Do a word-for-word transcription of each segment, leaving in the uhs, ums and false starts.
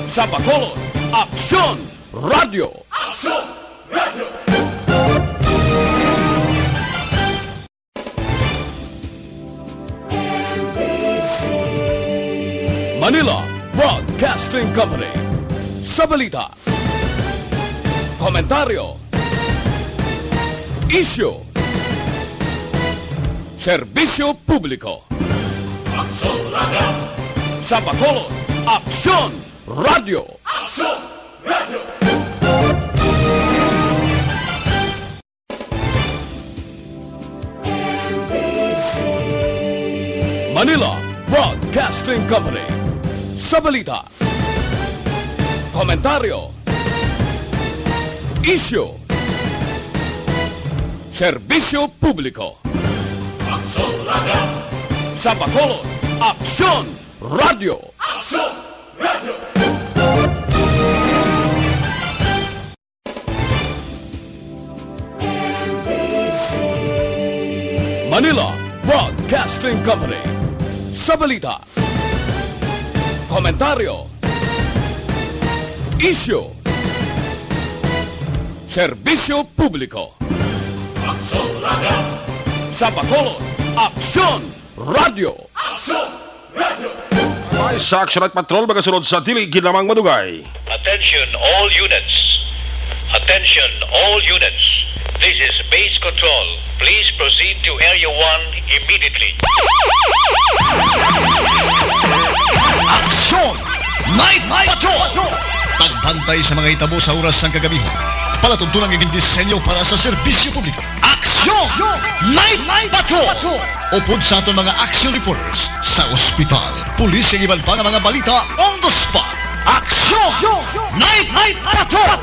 Sa Bacolod, Aksyon Radio. Manila Broadcasting Company. Sa balita, komentaryo, isyu, serbisyo publiko. Aksyon Radio. Sa Bacolod, Aksyon Radio. Aksyon Radio. Manila Broadcasting Company. Sa balita, komentaryo, isyu, serbisyo publiko. Aksyon Radio. Sa Bacolod, Aksyon Radio. Aksyon Radio. Manila Broadcasting Company. Sa balita, komentaryo, isyu, serbisyo publiko. Aksyon Radio. Sa Bacolod, Aksyon Radio. Aksyon Radio. Ay, sa Action Night Patrol, magasunod sa dili gid lamang madugay. Attention all units. Attention all units. This is Base Control. Please proceed to Area one immediately. Aksyon! Night Patrol! Pagbantay sa mga hitabo sa oras sang kagabihan. Palatuntunan nga gindisenyo para sa serbisyo publiko. Aksyon! Night Patrol! Upod sa aton mga action reporters sa ospital, pulis, kag iban pa nga mga balita on the spot. Aksyon! Night Patrol!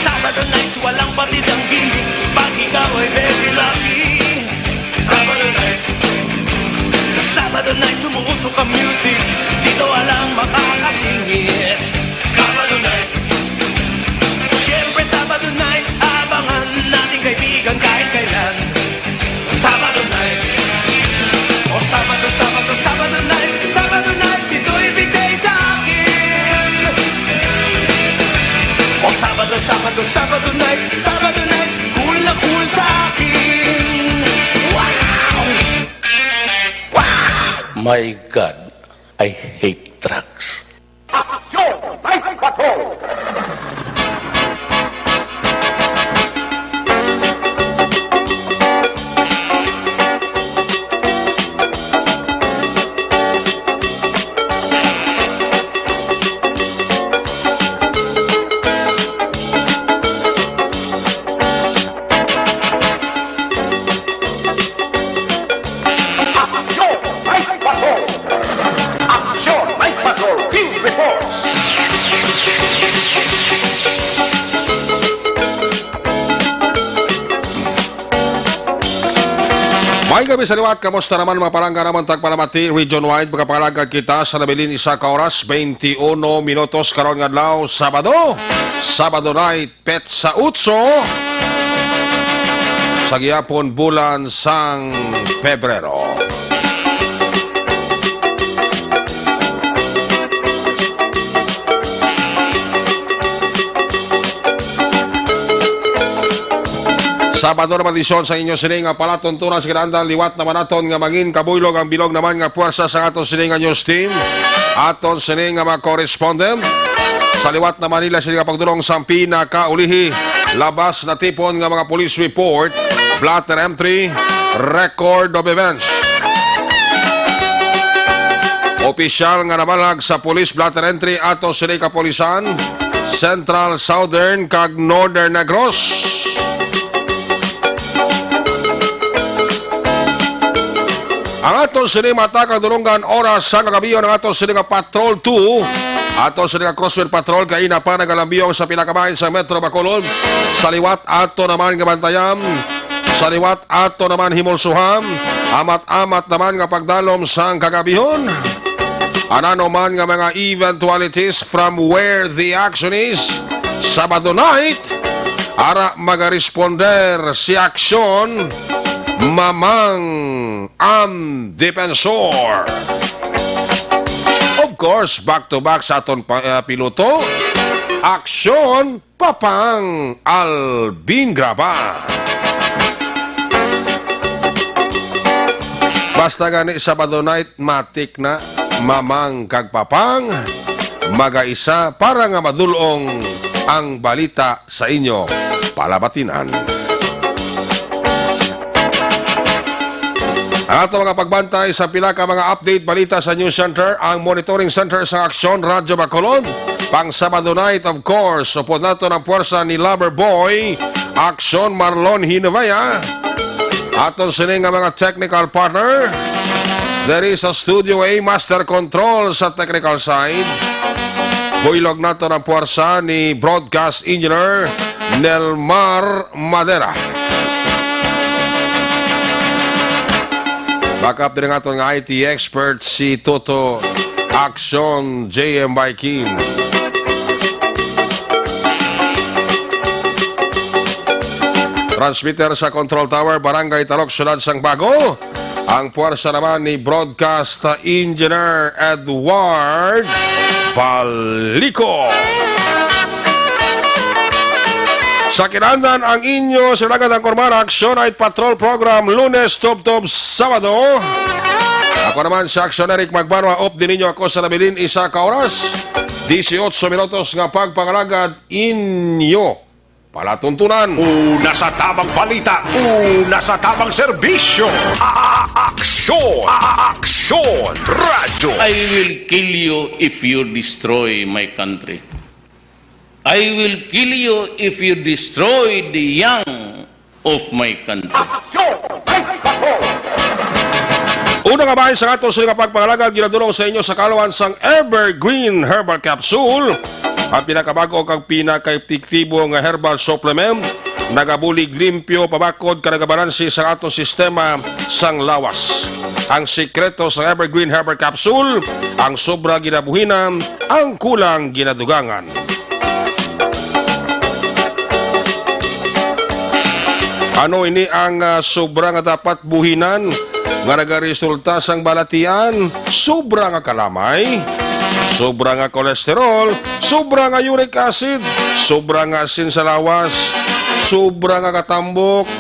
Sabado nights, walang batid ang gimmick pag ikaw ay very lucky. Sabado nights, Sabado nights, umuusok ang music, dito walang makakasingit. Sabado nights, siyempre Sabado nights, abangan nating kaibigan kahit kailan. Sabado nights. O Sabado, Sabado, Sabado nights, Sabado nights, ito'y big day sa akin. O Sabado, Sabado, Sabado nights, Sabado nights, cool na cool sa akin. Wow! Wow! My God, I hate drugs. Aksyon! Night Patrol! Aksyon! Night Patrol! Aksyon! Night Patrol! Field Reports! May gabi sa liwat. Kamusta naman, mga palangga namon tagpalamati region-wide? Makapangalagad kita sa nabilin isa ka oras, twenty-one minutos karon nga adlaw, Sabado. Sabado night. Petsa otso sa gihapon bulan sang Pebrero. Sabado naman edisyon sa inyo sini nga palatuntunan sa kinahanglan. Liwat naman naton nga mangin kabuylog ang bilog naman nga puwersa sa aton sini nga news team. Aton sini nga mga correspondent. Sa liwat na Manila, sini nga pagdulong sang pinakaulihi, labas natipon nga mga police report, blotter entry, record of events. O Opisyal nga namalag sa Police Blotter Entry ato sini kapulisan, Central, Southern, kag Northern Negros. Ang ato sini mata kag dulonggan oras sa kagabion, ang ato sini nga Patrol two, ato sini nga Crossfire Patrol, kay ina pa nagalambiyong sa pinakabahin sa Metro Bacolod. Sa liwat ato naman nga bantayan, sa liwat ato naman himulsuhan, amat-amat naman nga pagdalom sang kagabihon. Anano man nga mga eventualities from where the action is, Sabado night, ara magaresponder si Aksyon Mamang ang Defensor. Of course, back to back sa aton pa, ah, piloto, Aksyon Papang Alvin Graba. Basta gani Sabado night, matik na, Mamang kag Papang, magaisa para nga madulong ang balita sa inyo palabatinan. Ang ato mga pagbantay sa pila ka mga update balita sa News Center, ang Monitoring Center sa Aksyon Radyo Bacolod. Pang Sabado night, of course, upod nato ang puwersa ni Lover Boy, Aksyon Marlon Hinovea. Aton sini nga mga technical partner, there is a Studio A Master Control sa technical side. Buylog nato ang puwersa ni Broadcast Engineer Nelmar Madera. Backup din ang aton nga I T expert, si Toto Aksyon J M by Kim. Transmitter sa Control Tower, Barangay Talok, Siyudad sang Bago. Ang puwersa naman ni Broadcast Engineer Edward Balico. Sa kinahanglan ang inyo sinagat ang Kormara Aksyon Night Patrol Program, Lunes tubtob Sabado. Ako naman si Aksyon Eric Magbanwa, updi ninyo ako sa nabilin isa ka oras. Dieciocho minutos nga pagpangalagad inyo palatuntunan. Una sa tamang balita, una sa tamang serbisyo. A-, a-, aksyon, a-, a-, aksyon, radyo. I will kill you if you destroy my country. I will kill you if you destroy the young of my country. Una nga bahin sa ato sa nga pagpangalagad, ginadulong sa inyo sa kaalawan sang Evergreen Herbal Capsule, ang pinakabag-o kag pinakaepektibo nga herbal supplement. Nagabulig limpyo, pabakod, kag nagabalanse sa ato sistema sang lawas. Ang sikreto sa Evergreen Herbal Capsule, ang sobra ginabuhinan, ang kulang ginadugangan. Ano ini ang, ah, sobra nga dapat buhinan nga nagaresulta sang balatian? Sobra nga kalamay, sobra nga kolesterol, sobra nga uric acid, sobra nga asin sa lawas, sobra nga katambok,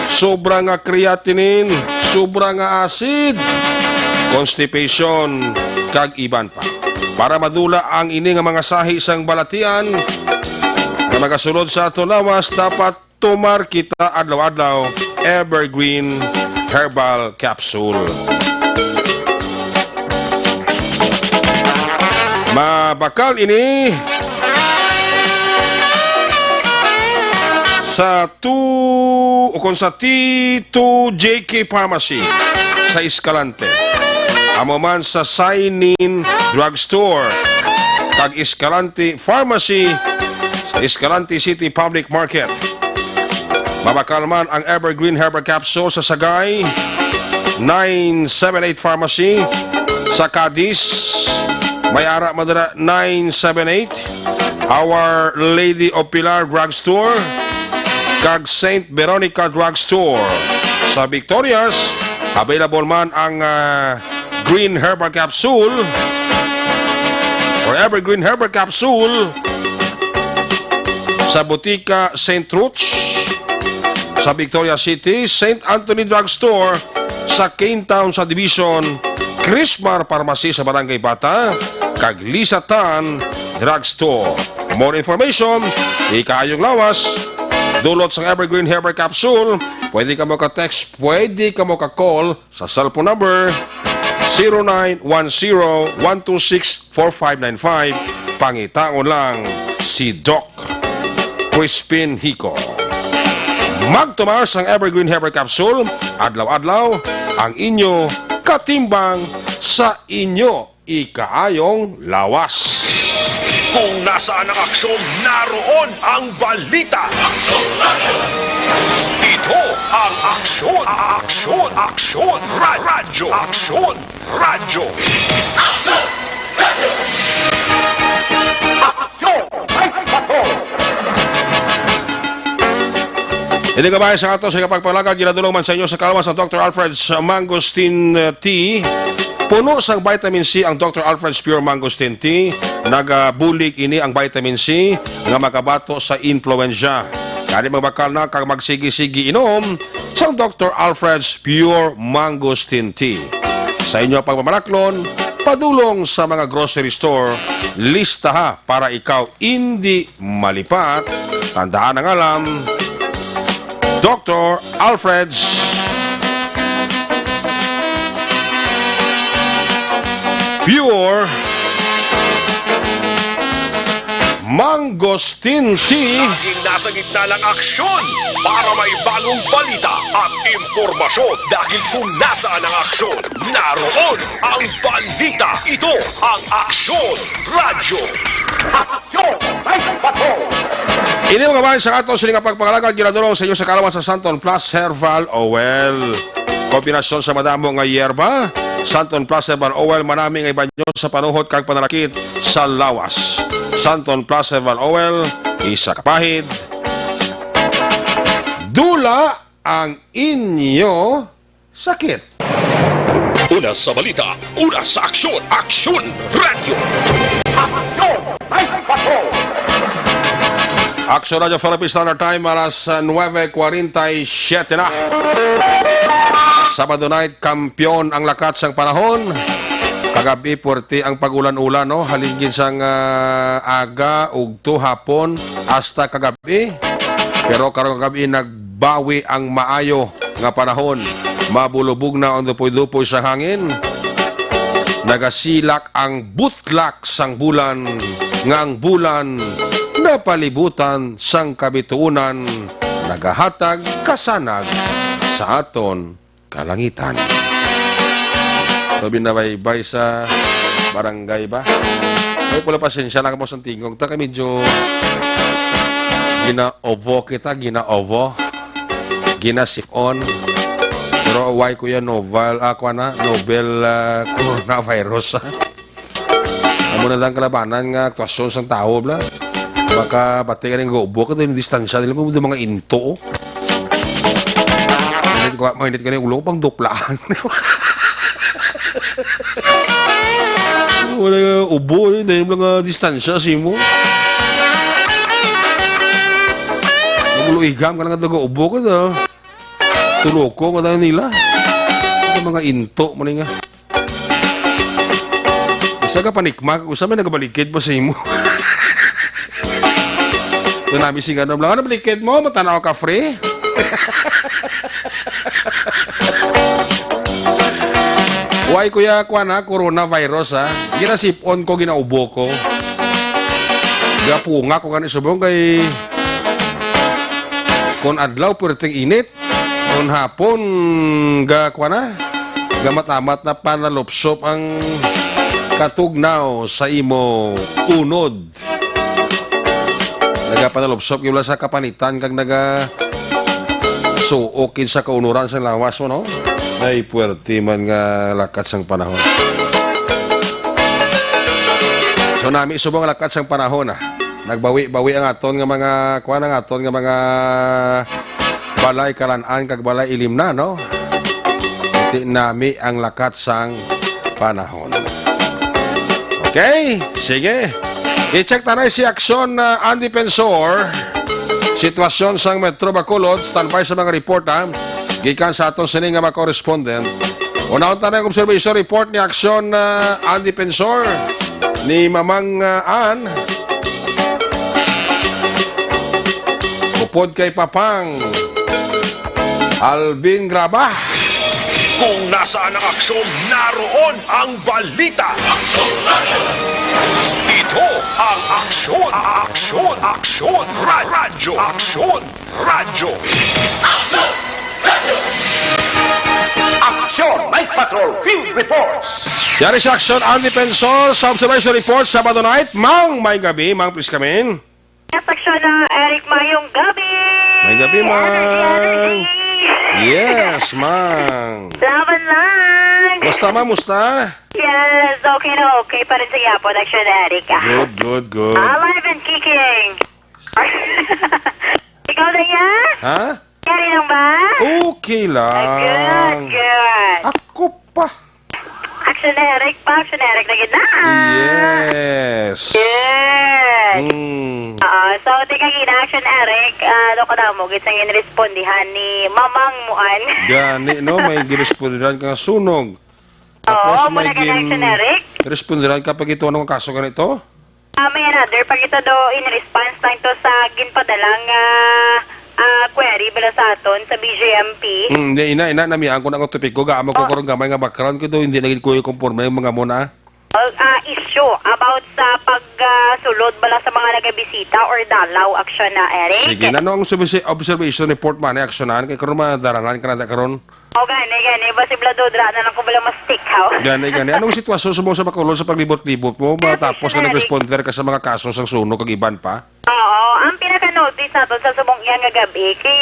sobra nga creatinine, sobra nga acid, constipation, kag iban pa. Para madula ang ini nga mga sahi sang balatian nga magasulod sa aton lawas, dapat tumar kita adlaw-adlaw Evergreen Herbal Capsule. Mabakal ini sa two, o kung sa T two J K Pharmacy sa Escalante. Amo man sa Sainin Drugstore kag Escalante Pharmacy sa Escalante City Public Market. Mabakal man ang Evergreen Herbal Capsule sa Sagay, nine seven eight Pharmacy, sa Cadiz, may ara man dira, nine seven eight, Our Lady of Pilar Drugstore, kag Saint Veronica Drugstore. Sa Victorias, available man ang, ah, Green Herbal Capsule or Evergreen Herbal Capsule sa Butika Saint Roch sa Victoria City, Saint Anthony Drugstore sa Kingtown Subdivision, Crismar Pharmacy sa Barangay Bata, kag Lisatan Drugstore. More information, ikaayong lawas, dulot sang Evergreen Herbal Capsule, pwede kamo ka-text, pwede kamo ka-call sa cellphone number zero nine one zero one two six four five nine five. Pangitaon lang si Doc Crispin Hico. Magtumar sang Evergreen Herbal Capsule, adlaw-adlaw ang inyo katimbang sa inyo ikaayong lawas. Kung nasaan ang aksyon, naroon ang balita. Ito ang Aksyon, Aksyon, Aksyon Ra-, Radyo. Aksyon Radyo. Aksyon! May Bato! Ini nga bahin sang aton sa pagpalagad, ginadulong man sa inyo sa kalawas sa Doctor Alfred's Mangosteen Tea. Puno sang vitamin C ang Doctor Alfred's Pure Mangosteen Tea. Nagabulig ini ang vitamin C nga makabato sa influenza. Gani, magbakal na kag magsigi-sigi inom sang Doctor Alfred's Pure Mangosteen Tea. Sa inyo pagpamalaklon, padulong sa mga grocery store, listaha para ikaw indi malipat. Tandaan ang alam, Doctor Alfred's Pure Mangosteen Tea. Laging nasa gitna ng aksyon para may bagong balita at impormasyon. Dahil kung nasaan ang aksyon, naroon ang balita. Ito ang Aksyon Radyo. Aksyon! May Bato! Ini mga bahin sa ato sini nga pagpangalagad, ginadulong sa inyo sa kalawan sa Santon Plus Herbal Oil. Kombinasyon sa madamo nga yerba, Santon Plus Herbal Oil, manami nga ibanyo sa panuhot kag panalakit sa lawas. Santon Plus Herbal Oil, isa ka pahid, dula ang inyo sakit. Una sa balita, una sa aksyon, Aksyon Radyo. Aksyon! May Bato! Aksyon Radyo Philippine Standard Time, alas, ah, nuebe kwarenta y siete na. Sabado night, kampiyon ang lakat sang panahon. Kagabi, puwerte ang pag-ulan-ulan, no? Halin gid sang, ah, aga, ugto, hapon, hasta kagabi. Pero karong kagabi, nagbawi ang maayo nga panahon. Mabulubog na ang dupoy-dupoy sa hangin. Nagasilak ang butlak sang bulan, nga ang bulan napalibutan sang kabituonan, nagahatag kasanag sa aton kalangitan. So, binabaybay sa barangay ba? Ay, pula, pasensya lang mo sa tingog ta, kay medyo ginaobo kita, ginaobo. Ginasipon. Pero why, kuya, novel, ah, kuwan na, novel, ah, coronavirus, ah. Amo na lang kalabanan nga aktuasyon sang tawo, bla. Baka bati ka ning gubo ka, daw yung distansya nila, kung mga into, oh. Mainit ka, mainit ka na yung ulo ko, pang duplaan. Wala nga ubo, eh, dahil mga distansya, simo. Nagulo igam ka na nga taga-ubo ka, da. Tuloko ka tayo nila. Ito mga into mo nga. Usa ka panikmak, usa may nagabalikid pa sa imo. Ito namin si ano, lang, ano balikid mo? Matanaw ka, free? Why, kuya, kuwan, ha? Coronavirus, ha? Ginasipon ko, ginaubo ko. Gapunga ko gani subong kay kun adlaw, perting init. Kun hapon, ga, kuwan na? Gamat-amat na panalupsop ang katugnaw sa imo unod. Nagapanalupsop gyud sa kapanitan kag naga suok gid sa kaunuran sa lawas mo, no? Ay, puwerte man nga lakat sang panahon. So, nami subong lakat sang panahon, ah. Nagbawi-bawi ang aton nga mga, kuwan, ang aton nga mga balay kalan-an kag balay ilimnan, no? Ti nami ang lakat sang panahon. Okay, sige. I-check ta na si Aksyon, ah, Andy Pensor. Sitwasyon sang Metro Bacolod, standby sa mga report, ha. Gikan sa aton sini nga mga correspondent. Unahon ta na ang observation report ni Aksyon, ah, Andy Pensor, ni Mamang, ah, Ann. Upod kay Papang Alvin Graba. Kung nasaan ang aksyon, naroon ang balita. Ito ang Aksyon, Aksyon, Aksyon, Ra- Radyo, Aksyon, Radyo. Aksyon Night Patrol Field Reports. Yari sa Aksyon ang Defensor sa Observation Report, Sabado night. Mang, may gabi, Mang, please come in. Yes, Aksyon na, Eric, mayong gabi. May gabi, Mang. Energy, energy. Yes, Mang. Laban lang. Musta, Mang? Musta? Yes, okay na okay pa rin sa yapon, Aksyon Eric, ah. Good, good, good. Alive and kicking. Ikaw na yan? Ha? Yari lang ba? Okay lang. Ah, good, good. Ako pa. Action Eric pa, Action Eric na gid na. Yes. Yes. Mm. Oo, so, tika gina, Action Eric, ah, ano ka daw mo, gid sang ginrespondihan ni Mamang Muan? Gani, no? May girespondihan ka nga sunog. Oo, Tapos may muna ka na, gin-, Action Eric? Respondihan ka pa gito, anong kaso ganito? Ah, may another pa kita do in response lang to sa ginpadala nga, ah, query bala sa aton sa B J M P. Mm, di, ina, ina, namian ko na ang topiko. Gaamo ko Oh. karon gamay nga background ko do, hindi na gid ko konforme ang mga muna. Oh, ah, issue about sa pag, ah, sulod bala sa mga nagabisita or dalaw, Action na, Eric. Sige, ano ang subisi-, observation report man, eh, aksyonan? Kay karon madaranan ka na da karon. O, gani, gani. Basi bala do, dra na lang ko bala ma-stick, haw. Gani, gani. Anong sitwasyon sa mga sa Bacolod sa paglibot-libot mo? Kaya matapos nga nag-responder ka sa mga kaso sang sunog kag iban pa? Oo, ang pinaka-notice naton sa subong iya nga gab-i, kay,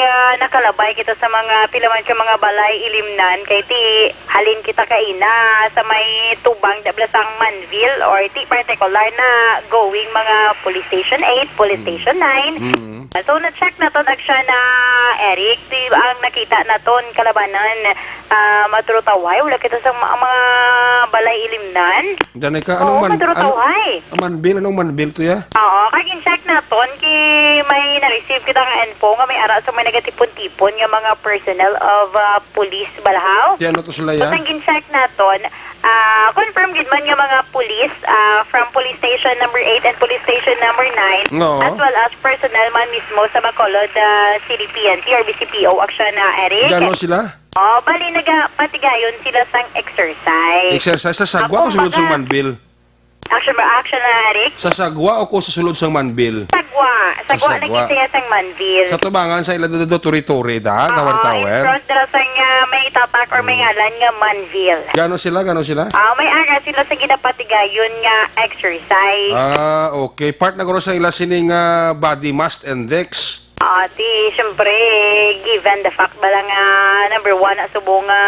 ah, nakalabay kita sa mga pila man ka mga balay ilimnan, kay ti halin kita kaina sa may tubang da bala sang Manville or ti partikular na going mga police station eight, police Mm. station nine. Mm. So, na-check naton, Action na, Eric, ti ang nakita naton kalabanan, ah, Maduro Tawhay, wala kita sa ma-, mga balay ilimnan. Gani ka, Oo, anong man-, Maduro ano, Tawhay. Ang Manville, anong Manville to ya? Oo, kag in-check naton, ki may na-receive kita nga info nga may ara sa may nagatipon-tipon nga mga personnel of, ah, police bala, haw. Ti ano to sila ya? Tapos ang gin-check naton, ah, confirm gid man nga mga police, ah, from police station number eight and police station number nine, Oo. as well as personnel man mismo sa Bacolod, ah, City P N P or B C P O, Action na, Eric. Gano sila? Oh, bali, nagapatigayon sila sang exercise. Exercise sa sagwa o sulod sang Manville? Action ba? Action na, Eric? Sa sagwa o ko sa sulod sang Manville? Sagwa. Sa sagwa lagi sagwa. Siya sang Manville. Sa tubangan sa ila do, do, Tori-Tori da, Oo, Tower Tower? In front dira sang, ah, may tatak or may Mm. ngalan nga Manville. Gano sila? Gano sila? Ah, may ara sila sa ginapatigayon nga exercise. Ah, okay. Part na guro sa ila sining, ah, body mass index. Ah, ti, syempre, given the fact bala nga number one na subong nga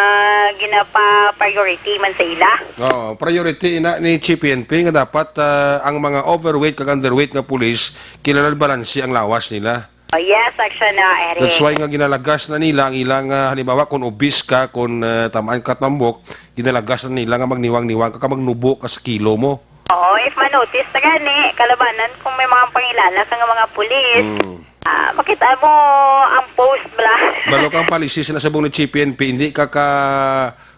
ginapa-priority man sa ila. Oo, priority ina ni Chief P N P nga dapat, ah, ang mga overweight kag underweight nga pulis, kilala balanse ang lawas nila. Oh, yes, Action na, Eric. That's why nga ginalagas na nila ang ilang, ah, halimbawa, kung obese ka, kung, ah, tamaan ka tambok, ginalagas na nila nga magniwang-niwang ka, ka magnubo ka sa kilo mo. Oo, if ma-notice na gani, kalabanan kung may mga pangilala ka nga mga pulis, Mm. Ah, makita mo ang post, bla. Balo kang policies na subong ni Chief P N P, hindi ka ka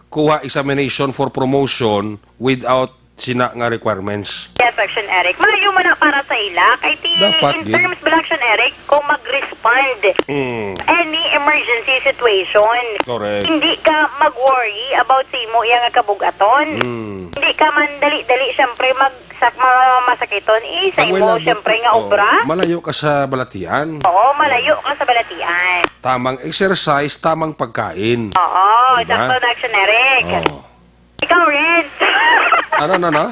kuha examination for promotion without sina nga requirements. Yes, Action Eric. Maayo man na para sa ila. Kay ti, Dapat in gid. terms, bla, Action Eric, kung mag-respond Mm. any emergency situation, Correct. hindi ka mag-worry about sa imo iya nga kabugaton. Mm. Hindi ka man dali-dali, syempre, mag-, sa ma-, masakiton, eh, sa Ang imo, wala syempre, nga oo, obra. Malayo ka sa balatian. Oo, malayo ka sa balatian. Tamang exercise, tamang pagkain. Oo, Diba? sakto na, Action Eric. Oo. Ikaw rin. Ano, ano, ano?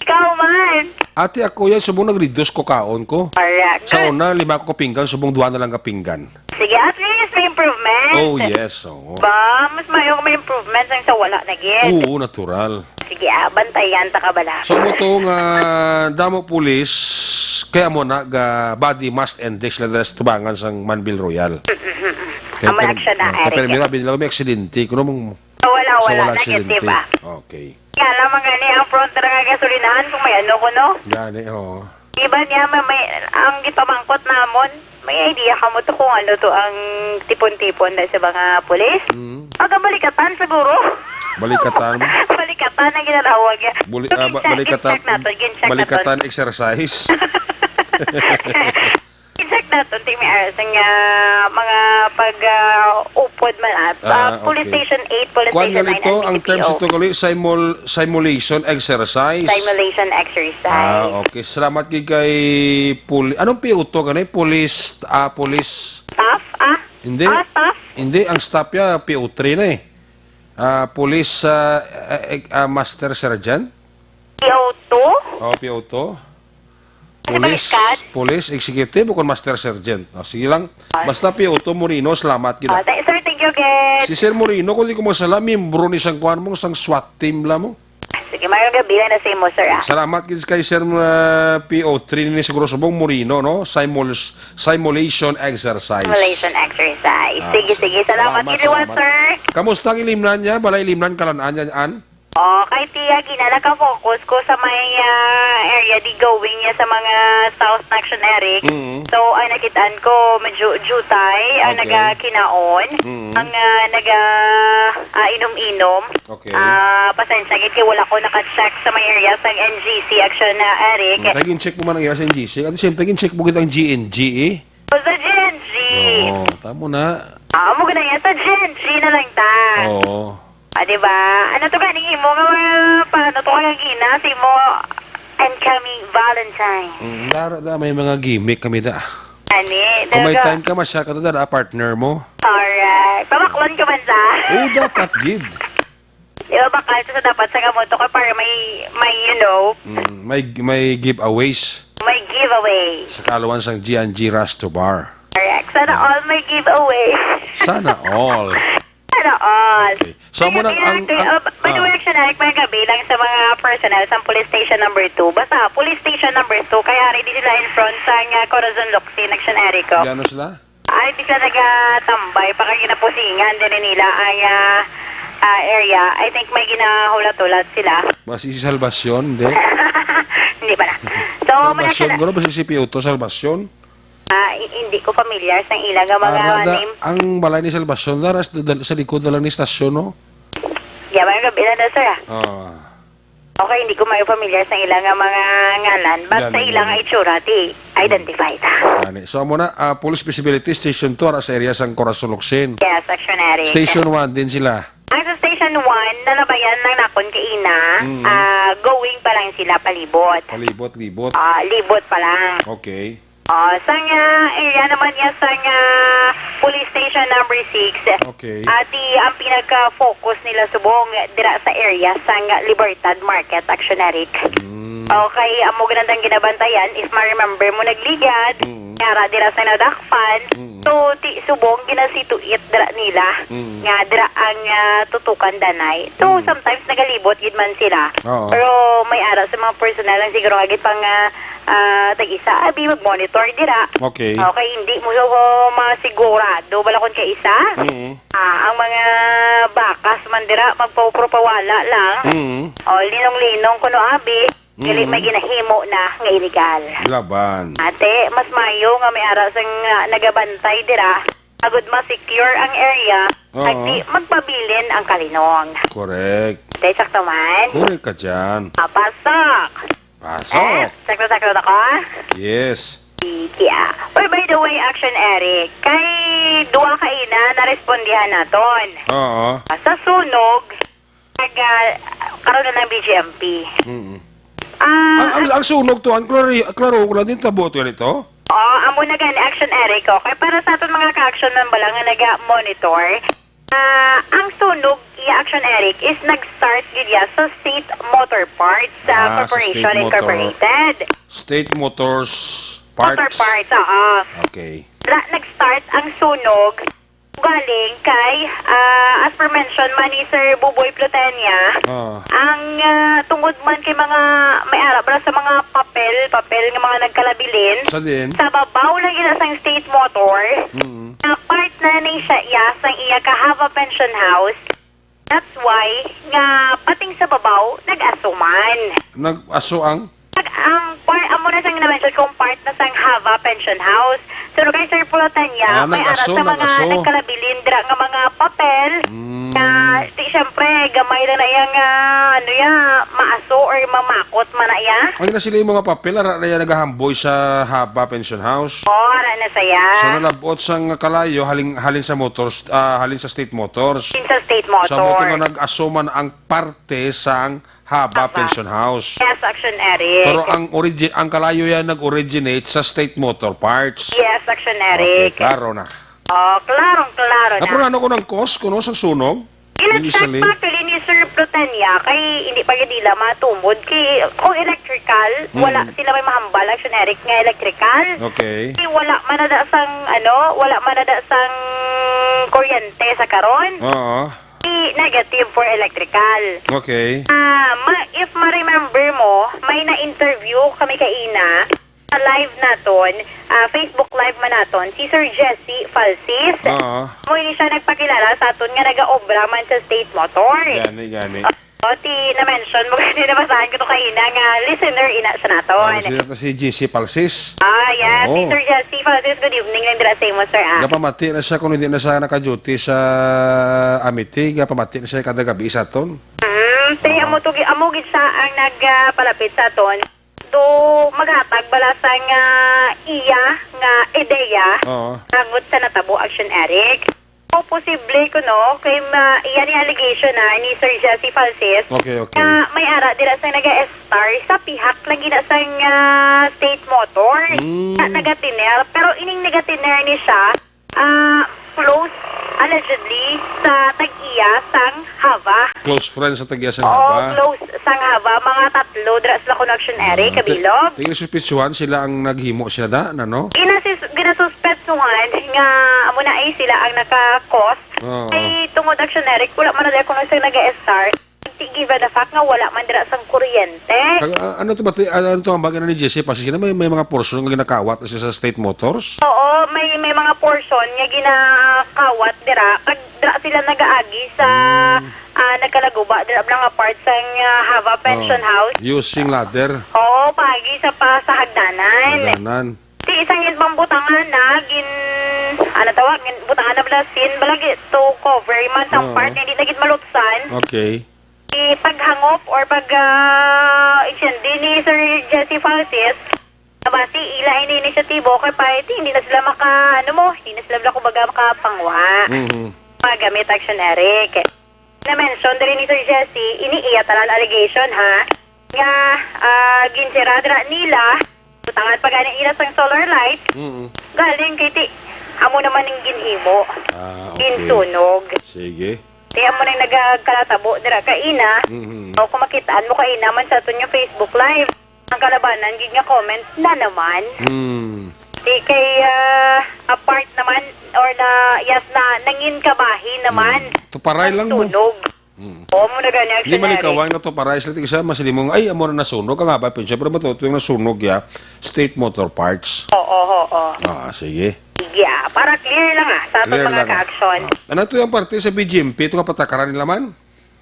Ikaw man. Ate, ako yan, subong nag-reduce ko kaon ko. Correct. Sa una, lima ko ka pinggan, subong duha na lang ka pinggan. Sige, at least may improvement. Oh, yes, oo. Ba, mas maayo kung may improvement sang sa wala na gid. Oo, natural. Sige, ah, bantayan ta ka bala. So, mo to nga damo pulis, kaya mo na ga body mass index lang dala sa tubangan sang Manville Royal. Mm, mm, mm. Kaya Amo pero, action na, ah, kaya Eric. pero mira, binila ko may aksidente. Kuno mong Wala, sa wala. wala Negative, aksidente. ah. Okay. Kaya lamang gani ang front ra nga gasolinahan kung may ano ko, no? Gani, oo. Iba niya, may, may, ang gipamangkot namon, may idea ka mo to kung ano to ang tipon-tipon na sa mga pulis? Mm. Aga balikatan siguro. Balikatan? Balikatan ang ginatawag niya. Buli-, So, ah, ba-, exact, balikatan, exact nato, gin-check nato. Balikatan exercise. Exact Daton, ti may araw sa nga mga pag, ah, upod man at, ah, Ah, Police okay. Station eight, Police Kuwan Station nga nine, ito, and ang terms B P O. Ito gali, simul-, simulation exercise. Simulation exercise. Ah, okay. Salamat gid kay puli-, anong P O two gani? Police, ah, police Staff? Ah? Hindi. Ah, staff? Hindi, ang staff ya, P O three na eh. Ah, police, ah, eh, eh, ah, Master Sergeant? P O two? Oh, P O two. Ano ba, Police, Scott? Police Executive o kon Master Sergeant. Oh, sige lang. Ah. Basta P O two Moreno, salamat gid. Ah, th-, sir, thank you, gid. Si Sir Moreno, kung di ko masala, membro ni sang kuan mo, sang SWAT team la mo. Sige, mayong gabi lang na sa imo, sir, ah. Salamat gid kay Sir, uh, P O three ni siguro subong Moreno, no? Simul-, simulation exercise. Simulation exercise. Ah, sige, sige, sige. Salamat, salamat, gid liwat, salamat, sir. Kamusta ang ilimnan niya? Balay ilimnan kalan-an niya, an? Oh, kay tiya, gina, naka-focus ko sa may, ah, area di going niya sa mga South Action Eric. Mm. So, ang nakitaan ko, medyo jutay ang Okay. nagakinaon. Mm. Ang, ah, naga, ah, inom-inom. Okay. Ah, pasensya gid kay wala ko naka-check sa may area sang N G C Action na, Eric. Mm, kay gin-check mo man ang area sa N G C. At the same time, gin-check mo gid ang G N G, eh. O, sa G N G. Oo, tamo na. Ah, amo gid na yan. Sa G N G na lang ta. Oo. Ah, di ba? Ano to ganing imo nga, ah, paano to kagina sa imo incoming Valentine? Mm, dara da, may mga gimmick kami da. Ani, Kung may talaga. Time ka, masyal ka to, dara, partner mo. Alright. Pamaklon ka man sa? Oo, dapat gid. Di ba, bakal sa dapat sa gamoto ka para may, may, you know, Mm, may, may giveaways. May giveaway. Sa kaluan sang G and G Resto Bar. Correct. Sana Ah. all may giveaway. Sana all. Sana all. Okay. So, May muna gabi ang, lang, ang, oh, by the ah. way, Action Eric, may gabi lang sa mga personnel sa Police Station number two. Basta, Police Station number two, kaya ready sila in front sa, ah, Corazon Locsin, Action Eric, oh. Gano sila? Ay, di sila nagatambay pa kay ginapusingan din nila ay, ah, ah, area. I think may ginahulat-hulat sila. Basi si Salvacion, di? Hindi pala. So, muna Salvacion, siya na- gano ba si C P O to, Salvacion? Ah, i-, hindi ko familiar sa ila nga mga Ara da, name. Ang balay ni Salvacion, dara sa, sa likod na lang ni stasyon, no? Yeah, may gabi na daw, sir, ah. Ah. Okay, hindi ko may familiar sa ila nga mga ngalan, but Yan, sa ila yan. Nga itsura, ti identify ta. Ani. So, amo na, ah, Police Visibility Station two, ara sa area sang Corazon Locsin. Yes, Action Eric. Station one din sila. Ang sa Station one, nalabayan lang nakon kaina, Mm. ah, going pa lang sila palibot. Palibot, libot. Ah, libot pa lang. Okay. Ah, sa nga area naman niya sa nga Police Station number six. Okay. Ah, di ang pinaka-focus nila subong dira sa area sa nga Libertad Market, Action Eric. Mm. Okay, amo gid ang ginabantayan. If ma-remember mo, nagligad, Mm. yara dira sa nadakpan. Mm. So, ti subong ginasituit dira nila Mm. nga dira ang, ah, tutukan danay. So, Mm. sometimes nagalibot gid man sila. Oo. Pero may ara sa mga personnel lang siguro nga gid pang, ah, ah, tag-isa, abi, mag-monitor dira. Okay. Okay, hindi mo so masigurado bala kon kaisa. Mm. Ah, ang mga bakas man dira, magpaupro-pawala lang. Mm. O, linong-linong kuno, abi. Dili Mm. may ginahimo na nga illegal. Laban. Ate, mas mayo nga may ara sang, ah, nagabantay dira. Agud ma-secure ang area, Oo. Ag di magpabilin ang kalinong. Correct. Ate, sakto man? Correct ka dyan. Ah, pasok. Pasok. Eh, sakto-sakto na ka? Yes. Sige, ah. Uy, by the way, Action Eric, kay duha ka ina narespondihan naton. Oo. Ah, sa sunog, nag, ah, karon na ng B G M P. Mm-mm. Ah, Ang, ang, ang sunog to, ang klaro, klaro ko lang din, tabo to ganito? Oh, amo na gani, Action Eric, okay? Para sa aton mga ka-action man bala nga naga-monitor, ah, ang sunog, iya, Action Eric, is nag-start gid ya sa State Motor Parts, ah, Ah, sa Corporation State Motor. Incorporated. State Motors Motor Parts. Parts, oo. Okay. Ra-, nag-start ang sunog galing kay, ah, as per mention man ni Sir Buboy Plutenia, Ah. ang, ah, tungod man kay mga may arap ra sa mga papel, papel nga mga nagkalabilin, Sa din? sa babaw lang gid sang State Motor, Mm. na part na ni siya iya sang iya ka Hava Pension House. That's why nga pating sa babaw, nag-aso man. Nag-aso ang? Nag-, ang par-, amo na sang na-mention kung part na sang Hava Pension House. So, kay Sir Pulotanya, Ah, may nag-aso, ara sa mga nag-aso. Nagkalabilin dira nga mga papel. Mm. Na, di, syempre, gamay lang na iya nga, ano ya, maaso or mamakot man na iya. Ang ina sila yung mga papel, ara na yan nagahamboy sa Haba Pension House. Oh, ara na saya. So, nalabot sang kalayo, halin, halin sa motors, ah, halin sa State Motors. Halin sa State Motors. Sa motor nga nag-aso man ang parte sang Haba Haba. Pension House. Yes, Action Eric. Pero ang origi-, ang kalayo yan nag-originate sa State Motor Parts. Yes, Action Eric. Okay, klaro na. Oh, klarong-klaro na. Pero ano ko ng cause kuno sa sunog? Initially? Ina-check pa, actually, ni Sir Plutenia, kay hindi pa gid nila matumod. Kay, kung electrical, Mm. wala sila may mahambal, Action Eric, nga electrical. Okay. Kay wala man na da sang, ano, wala man na da sang kuryente sa karon. Oo. Kay negative for electrical. Okay. Ah, ma-, if ma-remember mo, may na-interview kami kaina, sa live naton, ah, Facebook Live man naton, si Sir Jesse Falsis. Oo. Amo ini siya nagpakilala sa aton nga nagaobra man sa State Motor. Gani, gani. O, ti na-mention mo gani, nabasahan ko to kaina nga listener ina siya naton. Ah, sino to, si Jesse Falsis? Ah, yes, si Oo. Sir Jesse Falsis, good evening lang dira sa imo, sir, ah. Gapamati na siya kung hindi na siya naka-duty sa Amity, gapamati na siya kada gabi sa aton. Mm, ti Oo. amo to gi-, amo gid siya ang nagpalapit sa aton. Do maghatag bala sang, ah, iya nga ideya Oo. tungod sa natabo, Action Eric. O posible kuno kay ma-, iya ni allegation na ni Sir Jesse Falsis Okay, okay. nga may ara dira sa naga-estar sa pihak lagi na sang, ah, State Motor Mm. na nagatiner. Pero ining nagatiner ni siya, ah, close, allegedly, sa tag-iya sang Hava. Close friends sa tag-iya sang Oo, Hava. Close sang Hava. Mga tatlo, dira sila connection area, Ah, kabilog. Ti-, ti-, suspetsuhan sila ang naghimo sila da, na, no? Ginasis-, ginasuspetsuhan nga amo na ay sila ang naka-cause. Oo. Ay, tungod action, Eric, wala man na kuno sila nag-start. Given the fact nga wala man dira sang kuryente. Kag, ah, ano to ba, ti-, ah, ano to ang bagay na ni Jesse Falsis? May, may mga portion nga ginakawat na siya sa State Motors? Oo, may, may mga portion nga ginakawat dira. Pag dira sila nagaagi sa, Mm. ah, nagkalaguba, dira lang nga part sa, ah, Hava Pension Oh, House. Using ladder. Oo, pagi sa pa, sa hagdanan. Hagdanan. Ti isang yun pang butangan na gin-, ano tawag, gin-, butangan na bala sin, balagi to cover man sa Oo. Part na hindi na gid malupsan. Okay. Di paghangop or pag, ah, intindi ni Sir Jesse Falsis, nabasi ila ini inisyatibo kay pa, ti, hindi na sila maka, ano mo, hindi na sila, kumbaga, makapangwa. Mhm. Magamit action, Eric. Na-mention diri ni Sir Jesse, ini iya tanan allegation, ha, nga, ah, ginsira dira nila, butangan pa gani ila sang solar light, Mhm. galing kay ti, amo naman ning ginhimo, Ah, okay. ginsunog. Sige. Kaya mo nang nagkalatabo dira kaina. Mhm. O kung makitaan mo kaina man sa aton nga Facebook Live, ang kalabanan gid nga comment na naman. Hmm. Di kay, ah, apart naman or na, yes, na nangin kabahin naman Hmm. Tuparay ang lang mo. Sunog. Hmm. Oo, mo na gani ang Di scenario. Malikawan nga tuparay sila, tig siya, masilimong, "Ay, amo na nasunog." Ang haba, pero siyempre matuto yung nasunog, ya. State Motor Parts. Oo, oo. Ah, sige. Sige, ah, para clear lang, ah, sa ating Clear mga lang, ah. ka-action. Ah. Ano to yung parte sa B G M P? Ito nga patakaran nila man?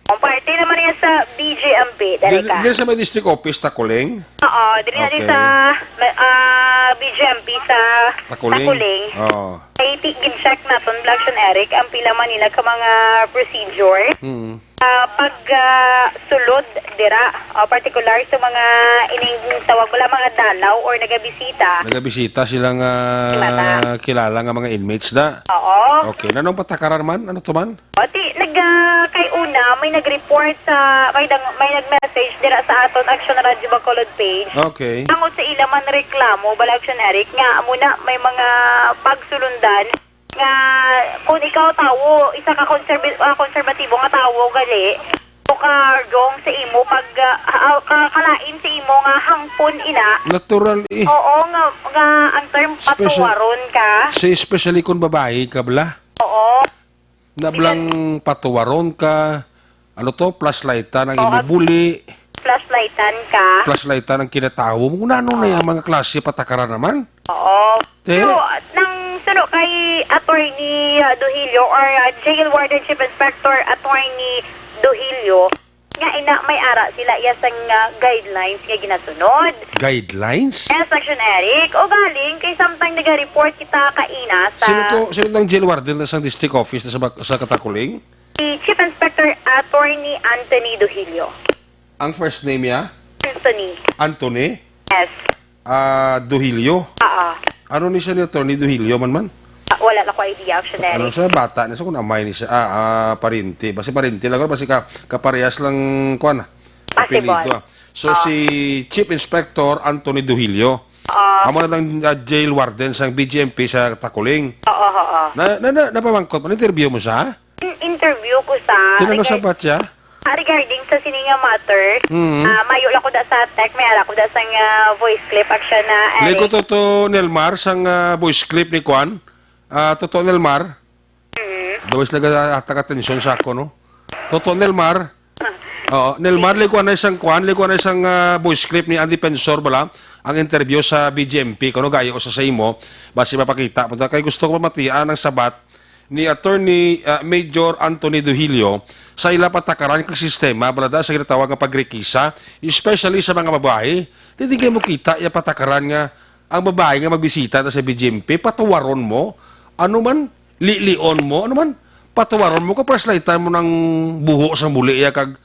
Ang parte naman niya sa B G M P, dali Dili, ka. dili sa may district office, Takuling? Oo, dili na Okay. sa, ah, B G M P sa Takuling. Takuling. Oo. Ay, ti-, gin-check naton, Black Sean Eric, ang pila man nila ka mga procedure. Mm. Ah, pag, ah, sulod dira, ah, particular sa mga ining tawag wala mga dalaw or nagabisita. Nagabisita sila nga Kilala. kilala nga mga inmates da? Oo. Okay, nanong patakaran man? Ano to man? O, ti, nag, ah, kay una, may nag-report sa, may nag, may nag-message dira sa aton Action Radio Bacolod page. Okay. Tungod sa ila man reklamo, Bala Action Eric, nga amo na may mga pagsulundan nga kung ikaw tawo, isa ka konserbi-, ah, konserbatibo nga tawo gali, o ka wrong sa imo pag, ah, ah, ka-, kalain sa imo nga hangpon ina. Natural eh. Oo, nga, nga ang term Special- patuwaron ka. Sa especially kung babae ka bala. Oo. Nablang patuwaron ka, ano to, flashlightan ang Oo. imo buli. Flashlightan ka. Flashlightan ang kinatawo mo. Nano na yung mga klase patakaran naman? Oo. Te? Pero, nang suno kay Attorney, uh, Dohilio or, uh, Jail Warden Chief Inspector Attorney Dohilio, nga ina may ara sila iya sang, uh, guidelines nga ginasunod. Guidelines? Yes, Action Eric. O galing, kay samtang nag-report kita kaina sa Sino to, sino tong jail warden na sa district office na sa Bak-, sa Katakuling? Si Chief Inspector Attorney Anthony Duhilio. Ang first name niya? Anthony. Anthony? Yes. Ah, Duhilio? Oo. Ano ni siya ni Attorney Duhilio man man? Ah, wala na ko idea, actually. Ano siya? Bata na siya, kung amay ni siya. Ah, ah, parinti. Basi parinti lang, basi ka, kaparehas lang, kuwan, Possible. Apelyido, ah. So, Ah. si Chief Inspector Anthony Duhilio. Oo. Amo na lang, ah, jail warden sang B G M P sa Taculing. Oo, oo. Na, na, na, napamangkot mo, na-interview mo siya? In-, interview ko sa Tinano sa regar-, batya? ah, regarding sa sini nga matter, Mm. ah, mayo lang ko da sa tech, may ara ko da sang, ah, voice clip, action na, Lay ko Eric. to, to Nelmar, sang, ah, voice clip ni Kwan. Ah, Toto Nelmar. Mm. Dawis nag-atak atensyon sa ako, no? Toto Nelmar. Oo, Nelmar, likuan na isang kwan, likuan na isang, ah, voice clip ni ang defensor bala, ang interview sa B G M P, kuno gayo sa, sa imo, basi mapakita. Punta kay gusto ko mamatian ang sabat ni Attorney, ah, Major Anthony Duhilio sa ila patakaran kag sistema, balada sa ginatawag nga pagrekisa, especially sa mga babayi. Di, di kayo mo kita iya patakaran nga ang babayi nga magbisita ta sa B G M P, patuwaron mo, ano man, lilion mo, ano man, patuwaron mo, kag flashlightan mo ng buho sa muli iya kag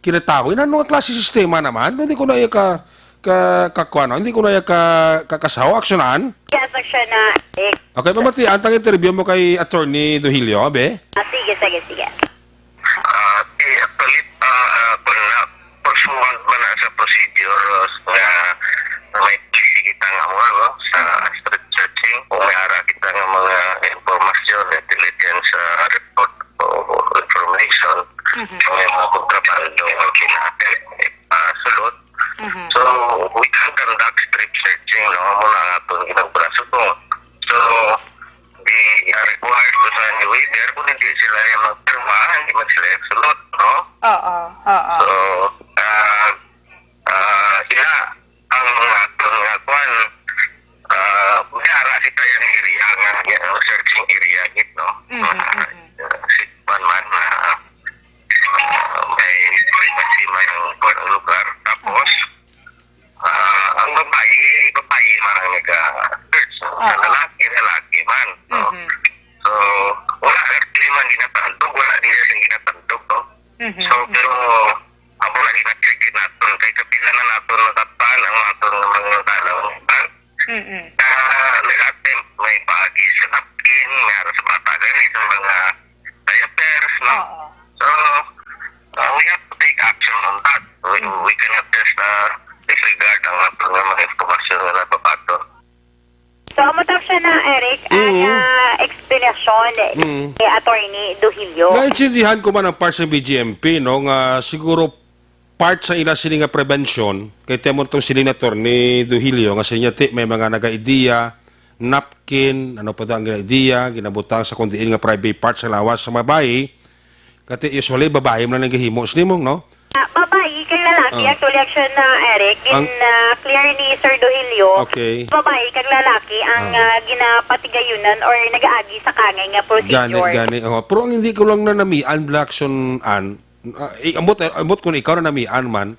kinatawi. Ano nga klase sistema naman? Hindi ko na iya ka, ka, ka, kuwan, hindi ko na iya ka, kakasaw, aksyonan. Yes, action na. Eh, Okay, mamati, antang interview mo kay Attorney Duhilio, be? Ah, sige, sige, sige. Ah, eh, actually, ah, ah, kung na, pursuant man na sa procedure, uh, nga may pili kita nga mo, no, sa street searching, kung may ara kita nga mga impormasyon, intelligence, ah, report o information, Mhm. kung may mga kontrabando nga kailangan, ah, sulod. Mhm. So, we can conduct strip searching, no? Amo na ang atong ginagawa. So, kung di, ah, required ko sa waiver, kung hindi sila yung magpirma, hindi man sila yung sulod, no? Oo, oo. So, ah, ah, sila, ang atong nga kwan, ah, may ara kita yung area nga, yung searching area, gid, no? Mhm, Ah, mhm. Si kwan man, ah, ah, may privacy man ang kwan, lugar. Tapos, Mhm. ah, ang babayi, babayi man ang naga-search. Oo. Sa lalaki, lalaki man, no? Mhm. So, wala actually man ginatandog, wala nila sing ginatandog, no? Mhm, So, mhm. pero amo na gina-check naton kay kapila na naton natatpan ang aton nga mga tanaw. Mm-mm. Ah, nag-attempt, may paagi sa napkin, may ara sa mga tagay, sa mga diapers, no? Oo. So, uh, we have to take action on that. We, Mm. we cannot just, uh, disregard ang aton nga mga impormasyon nga nagpapaton. So, amo ta siya na, Eric, ang, Mm. ah, explanation Mm. ni Attorney Duhilio. Naintindihan ko man ang part sa B G M P, no, nga siguro part sa ila sini nga prevention, kay temo tong siling ni Attorney Duhilio nga sa inyo, ti, may mga nagaidiya, napkin, ano pa to ang ginaidiya, ginabutang sa kung diin nga private part sa lawas sa babayi. Kati usually, babayi man ang nagahimo sa nimong, no? Ah, babayi kag lalaki, Oh. actually, action na, Eric, gin, Ang ah, clear ni Sir Duhilio. Okay. Babayi kag lalaki ang, Oh. ah, ginapatigayunan or nagaagi sa kangay nga Gani, procedure. gani. Oh. Pero ang hindi ko lang nanamian, Blackson, an, Ah, i-, ambot, ambot kung ikaw na namian man,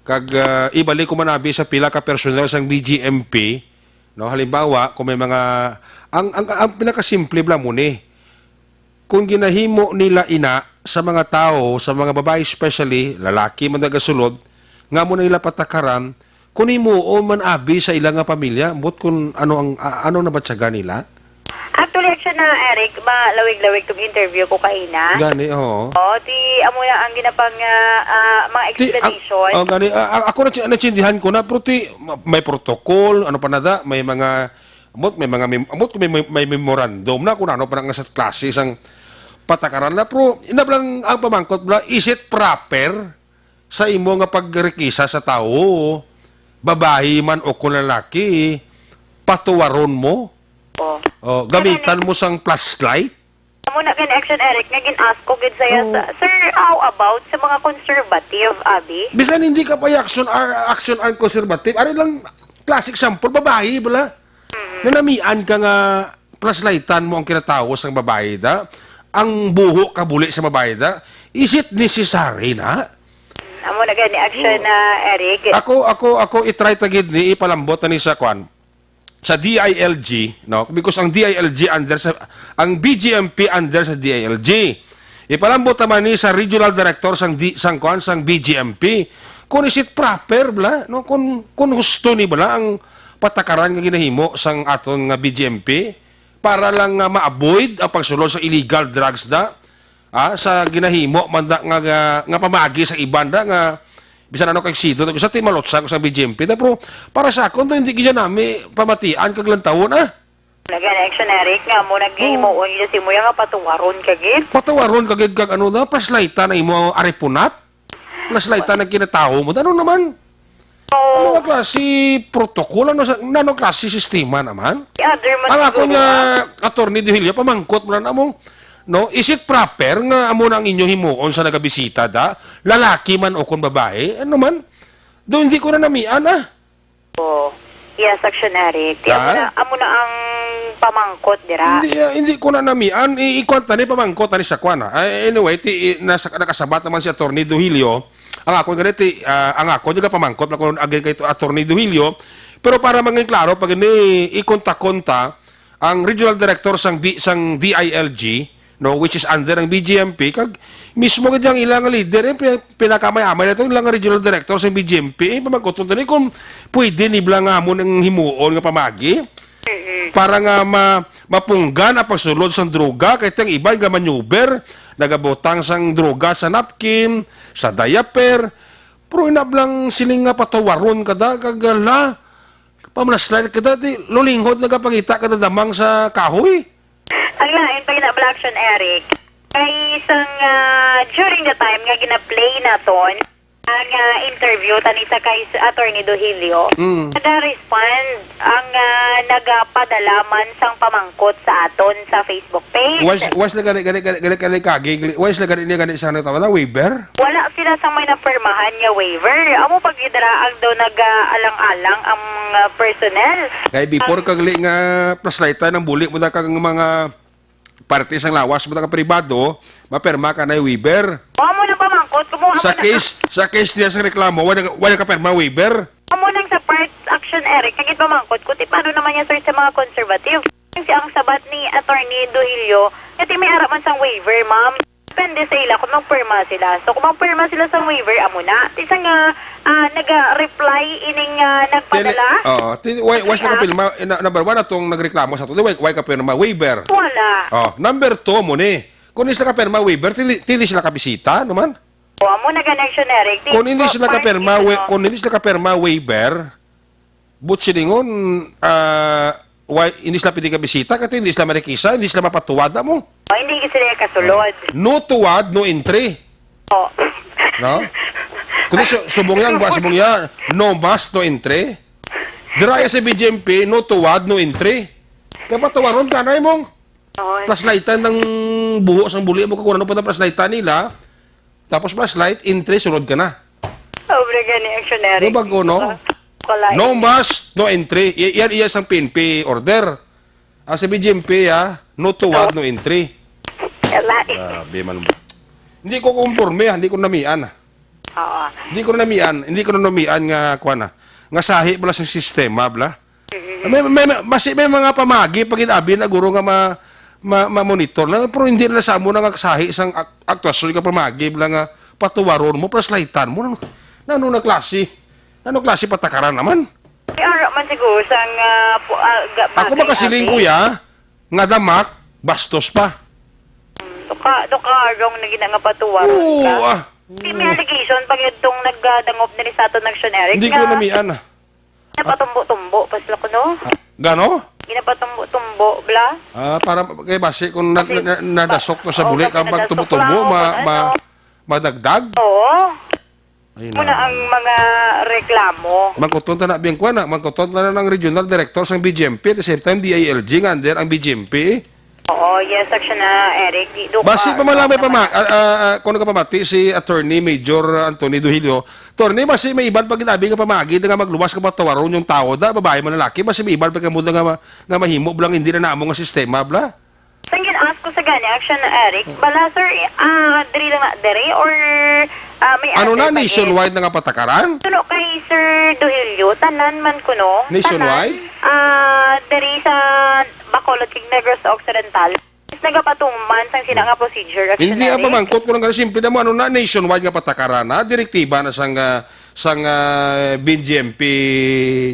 kag, ah, ibalik ko man abi sa pila ka personnel sang B G M P, no? Halimbawa, kung may mga, ang, ang, ang pinakasimple bala mo ni, kung ginahimo nila ina sa mga tawo, sa mga babae especially, lalaki man nagasulod, nga mo na nila patakaran, Kung himuon man abi sa ila nga pamilya, ambot kun ano ang, a-, ano nabatyagan nila? Actually, action na, Eric, malawig-lawig tong interview ko kaina. Gani, oo. Oh, ti amo na ang ginapang, ah, ah, mga Ti, explanation. Ang, oh, gani, ah, ah, ako na, naintindihan ko na, pero ti, ma-, may protocol, ano pa na da, may mga, ambot, may mga mem-, ambot, may, may, may memorandum na kung ano pa na nga sa klase sang patakaran na, pero, ina lang ang pamangkot na, is it proper sa imo nga pagrekisa sa tawo, babayi man o kon lalaki, patuwaron mo? Oh. Oh, gamitan mo sang flashlight? Amo na gani, action, Eric, nga gin-ask ko gid sa iya Oo. sa, "Sir, how about sa mga conservative, abi?" Bisan hindi ka pa action ar-, action ang conservative, ari lang classic sample, babayi bala. Mm. Nanamian ka nga flashlightan mo ang kinatawo sang babayi da, ang buho kabuli sa babayi da, is it necessary na? Amo na gani, action Oo. na, Eric. Ako, ako, ako, i-try ta gid ni, ipalambot na ni sa kwan, sa D I L G, no? Because ang D I L G under sa, ang B G M P under sa D I L G. Ipalambot naman ni sa regional director sang di, sang kuan, sang B G M P. Kung is it proper bala, no? Kung, kung husto ni bala ang patakaran nga ginahimo sang aton nga B G M P para lang nga ma-avoid ang pagsulod sa illegal drugs da, ah, sa ginahimo man da nga, nga, nga pamaagi sa iban da nga bisan ano kay sido, sa ti malotsa ko sa B G M P da, pero para sa akon to, hindi gid nami pamatian kag lantawon, ah. Nag-election, Eric, nga mo naghimuon gyud si Muya nga patuwaron ka gid. Patuwaron ka gid kag ano na, flashlightan na imo aripunat? Flashlightan ang kinatawo mo. Ano naman? Oo. Ano nga klase protocol? Ano sa, ano klase sistema naman? I-other man Ang ako siguro, nga, ah. Attorney De Hilio, pamangkot mo lang na mo, no? Is it proper nga amo na ang inyo himuon sa nagabisita da? Lalaki man o kung babae? Ano man? Do, hindi ko na namian, ah. Oh. Yes, Action Eric. Di, amo Ah? na, amo na ang pamangkot dira. Hindi, ah, hindi ko na namian. I, ikuan tani, pamangkot tani sa kuan, ah. Ay, anyway, ti, i, nasa, nakasabat naman si Attorney Duhilio. Ang ako nga ti, ah, ang ako nga pamangkot na ko again kay Attorney Duhilio. Pero para mangin klaro, pag ni ikontak-konta, ang regional director sang B-, sang D I L G, no, which is under ang B G M P, kag mismo gid ang ilang leader, eh, pi-, pinakaamay-amay na to, ilang regional director sang B G M P, eh, pamangkuton tani kung pwede nibla nga amo nang himuon nga pamagi Mm-mm. para nga ma-, mapunggan ang pagsulod sang droga, kay ang iban nga maneuver, nagabutang sang droga sa napkin, sa diaper, pero inablang siling nga patawaron kada, kag, ala, pamlaslan kada, di, lulinghod nagapangita kada damang sa kahoy. Ang lain pa gina-, Black Sean Eric. Kay isang, ah, during the time nga gina-play naton ang, ah, interview tani sa kay s-, Attorney Duhilio, Mm. nag-respond ang, ah, nagapadala man sang pamangkot sa aton sa Facebook page. Was, was na gani, gani, gani, gani, gani, kagi, gani, was na gani, gani, gani, sa ano tawag na, waiver? Wala sila sang may napirmahan nga waiver. Amo pag gidaraag daw nag-aalang-alang ang, ah, personnel. Kay before Ang kagli nga flashlightan ang buli mo na kag mga parte sang lawas mo na ka pribado, mapirma ka na waiver. Wa mo nang pamangkot, kumuha Sa mo na. case, sa case niya sa reklamo, wala, wala ka pirma waiver. Amo nang sa part, Action Eric, kagid pamangkot ko, ti paano naman yan, sir, sa mga conservative? Kasi ang sabat ni Attorney Duhilio, nga ti may ara man sang waiver, ma'am. Depende sa ila kung magpirma sila. So, kung magpirma sila sa waiver, amo na. Ti sa nga, ah, naga-reply ining, ah, Tili-, nagpadala. Oo. Ti-, why, why Kasi, sila ah, kapirma? Eh, na-, number one, atong nagreklamo sa ato, why, why ka pirma? Waiver. Wala. Oh, number two mo ni. Kung hindi sila kapirma waiver, ti hindi, ti hindi sila kabisita, no man? O, amo na gani, Action Eric. Ti-, Kung hindi pa-, sila part kapirma, dito, wa-, no? kung hindi sila kapirma waiver, but silingon, ah, why, hindi sila pwede kabisita, kasi hindi sila marikisa, hindi sila mapatuwad mo. O, hindi sila kasulod. No tuwad, no entry. O. No? Kundi su-, subong yan, ba, subong yan, no mask, no entry. Dira sa B G M P, no tuwad, no entry. Kaya patuwaron ka na, imong Oo. flashlightan ng buho sang buli mo, kung ano pa na flashlightan nila. Tapos flashlight, entry, sulod ka na. Sobra gani, Action Eric. Di ba, no? Wala, No eh. mask, no entry. I-, yan, iya sang P N P order. Ang sa B G M P, ha? No tuwad, no entry. Wala, eh. Grabe man. Hindi ko kumporme, ha? Hindi ko namian, ha? Oo. Hindi ko namian, hindi ko namian nga, kuwan, ha? Nga sahi bala sa sistema, bala. Mm-hmm. May, may, may, basi may mga pamagi pag inabi na guro nga ma-, ma-, ma-monitor na, pero hindi na sa amo na nga sahi sang ak-, aktuasyon ka pamagi, bala nga patuwaron mo, flashlightan mo. Nano, nano na klase? Nano klase patakaran naman? May ara man siguro sang, ah, pu-, ah, ga-, Ako bagay makasiling, abi. kuya, nga damak, bastos pa. Hmm, duka, duka, arong na gina nga patuwaron Oo, ka. ah. Di may allegation pag yun tong nagdangop na ni sa aton, Action Eric, Hindi ko nga namian, ah. ginapatumbo-tumbo, pa sila kuno. Ah, gano? Ginapatumbo-tumbo, bla. Ah, para kay basi kung na-, Kasi na-, na-, nadasok ko sa ba-, buli, baka kang pagtumbo-tumbo, nadasok lang, ma-, ma-, ano. madagdag? Oo. Ay, Muna na. ang mga reklamo. Magkuton ta na, biyang kuwan na, magkuton ta na ng regional director sa B G M P, at the same time, D I L G, nga under ang B G M P. Oo, yes, Action na, Eric. Di, do Basi ka, pa man lang may naman. pama-, ah, ah, ah, kung nagapamati si Attorney Major Anthony Duhilio, Attorney, basi may iban pa ginabi nga pamagi nga magluwas ka patawaron yung tao da, babae man lalaki, basi may iban pa ka muda nga ma-, nga mahimo blang hindi na namo nga sistema, bla? Sang gin-ask ko sa gani, Action na Eric, bala, sir, ah, diri lang na, diri, or, ah, may Ano na, other pa gid? nationwide na nga patakaran? Suno kay Sir Duhilio, tanan man kuno. Nationwide? Tanan, ah, diri sa Bacolod kag Negros Occidental. Nagapatuman sang sina nga procedure, Action Hindi, ang Eric. Pamangkot ko lang kasi simple na mo, ano na, nationwide nga patakaran na, direktiba na sang, ah, sang, ah, B G M P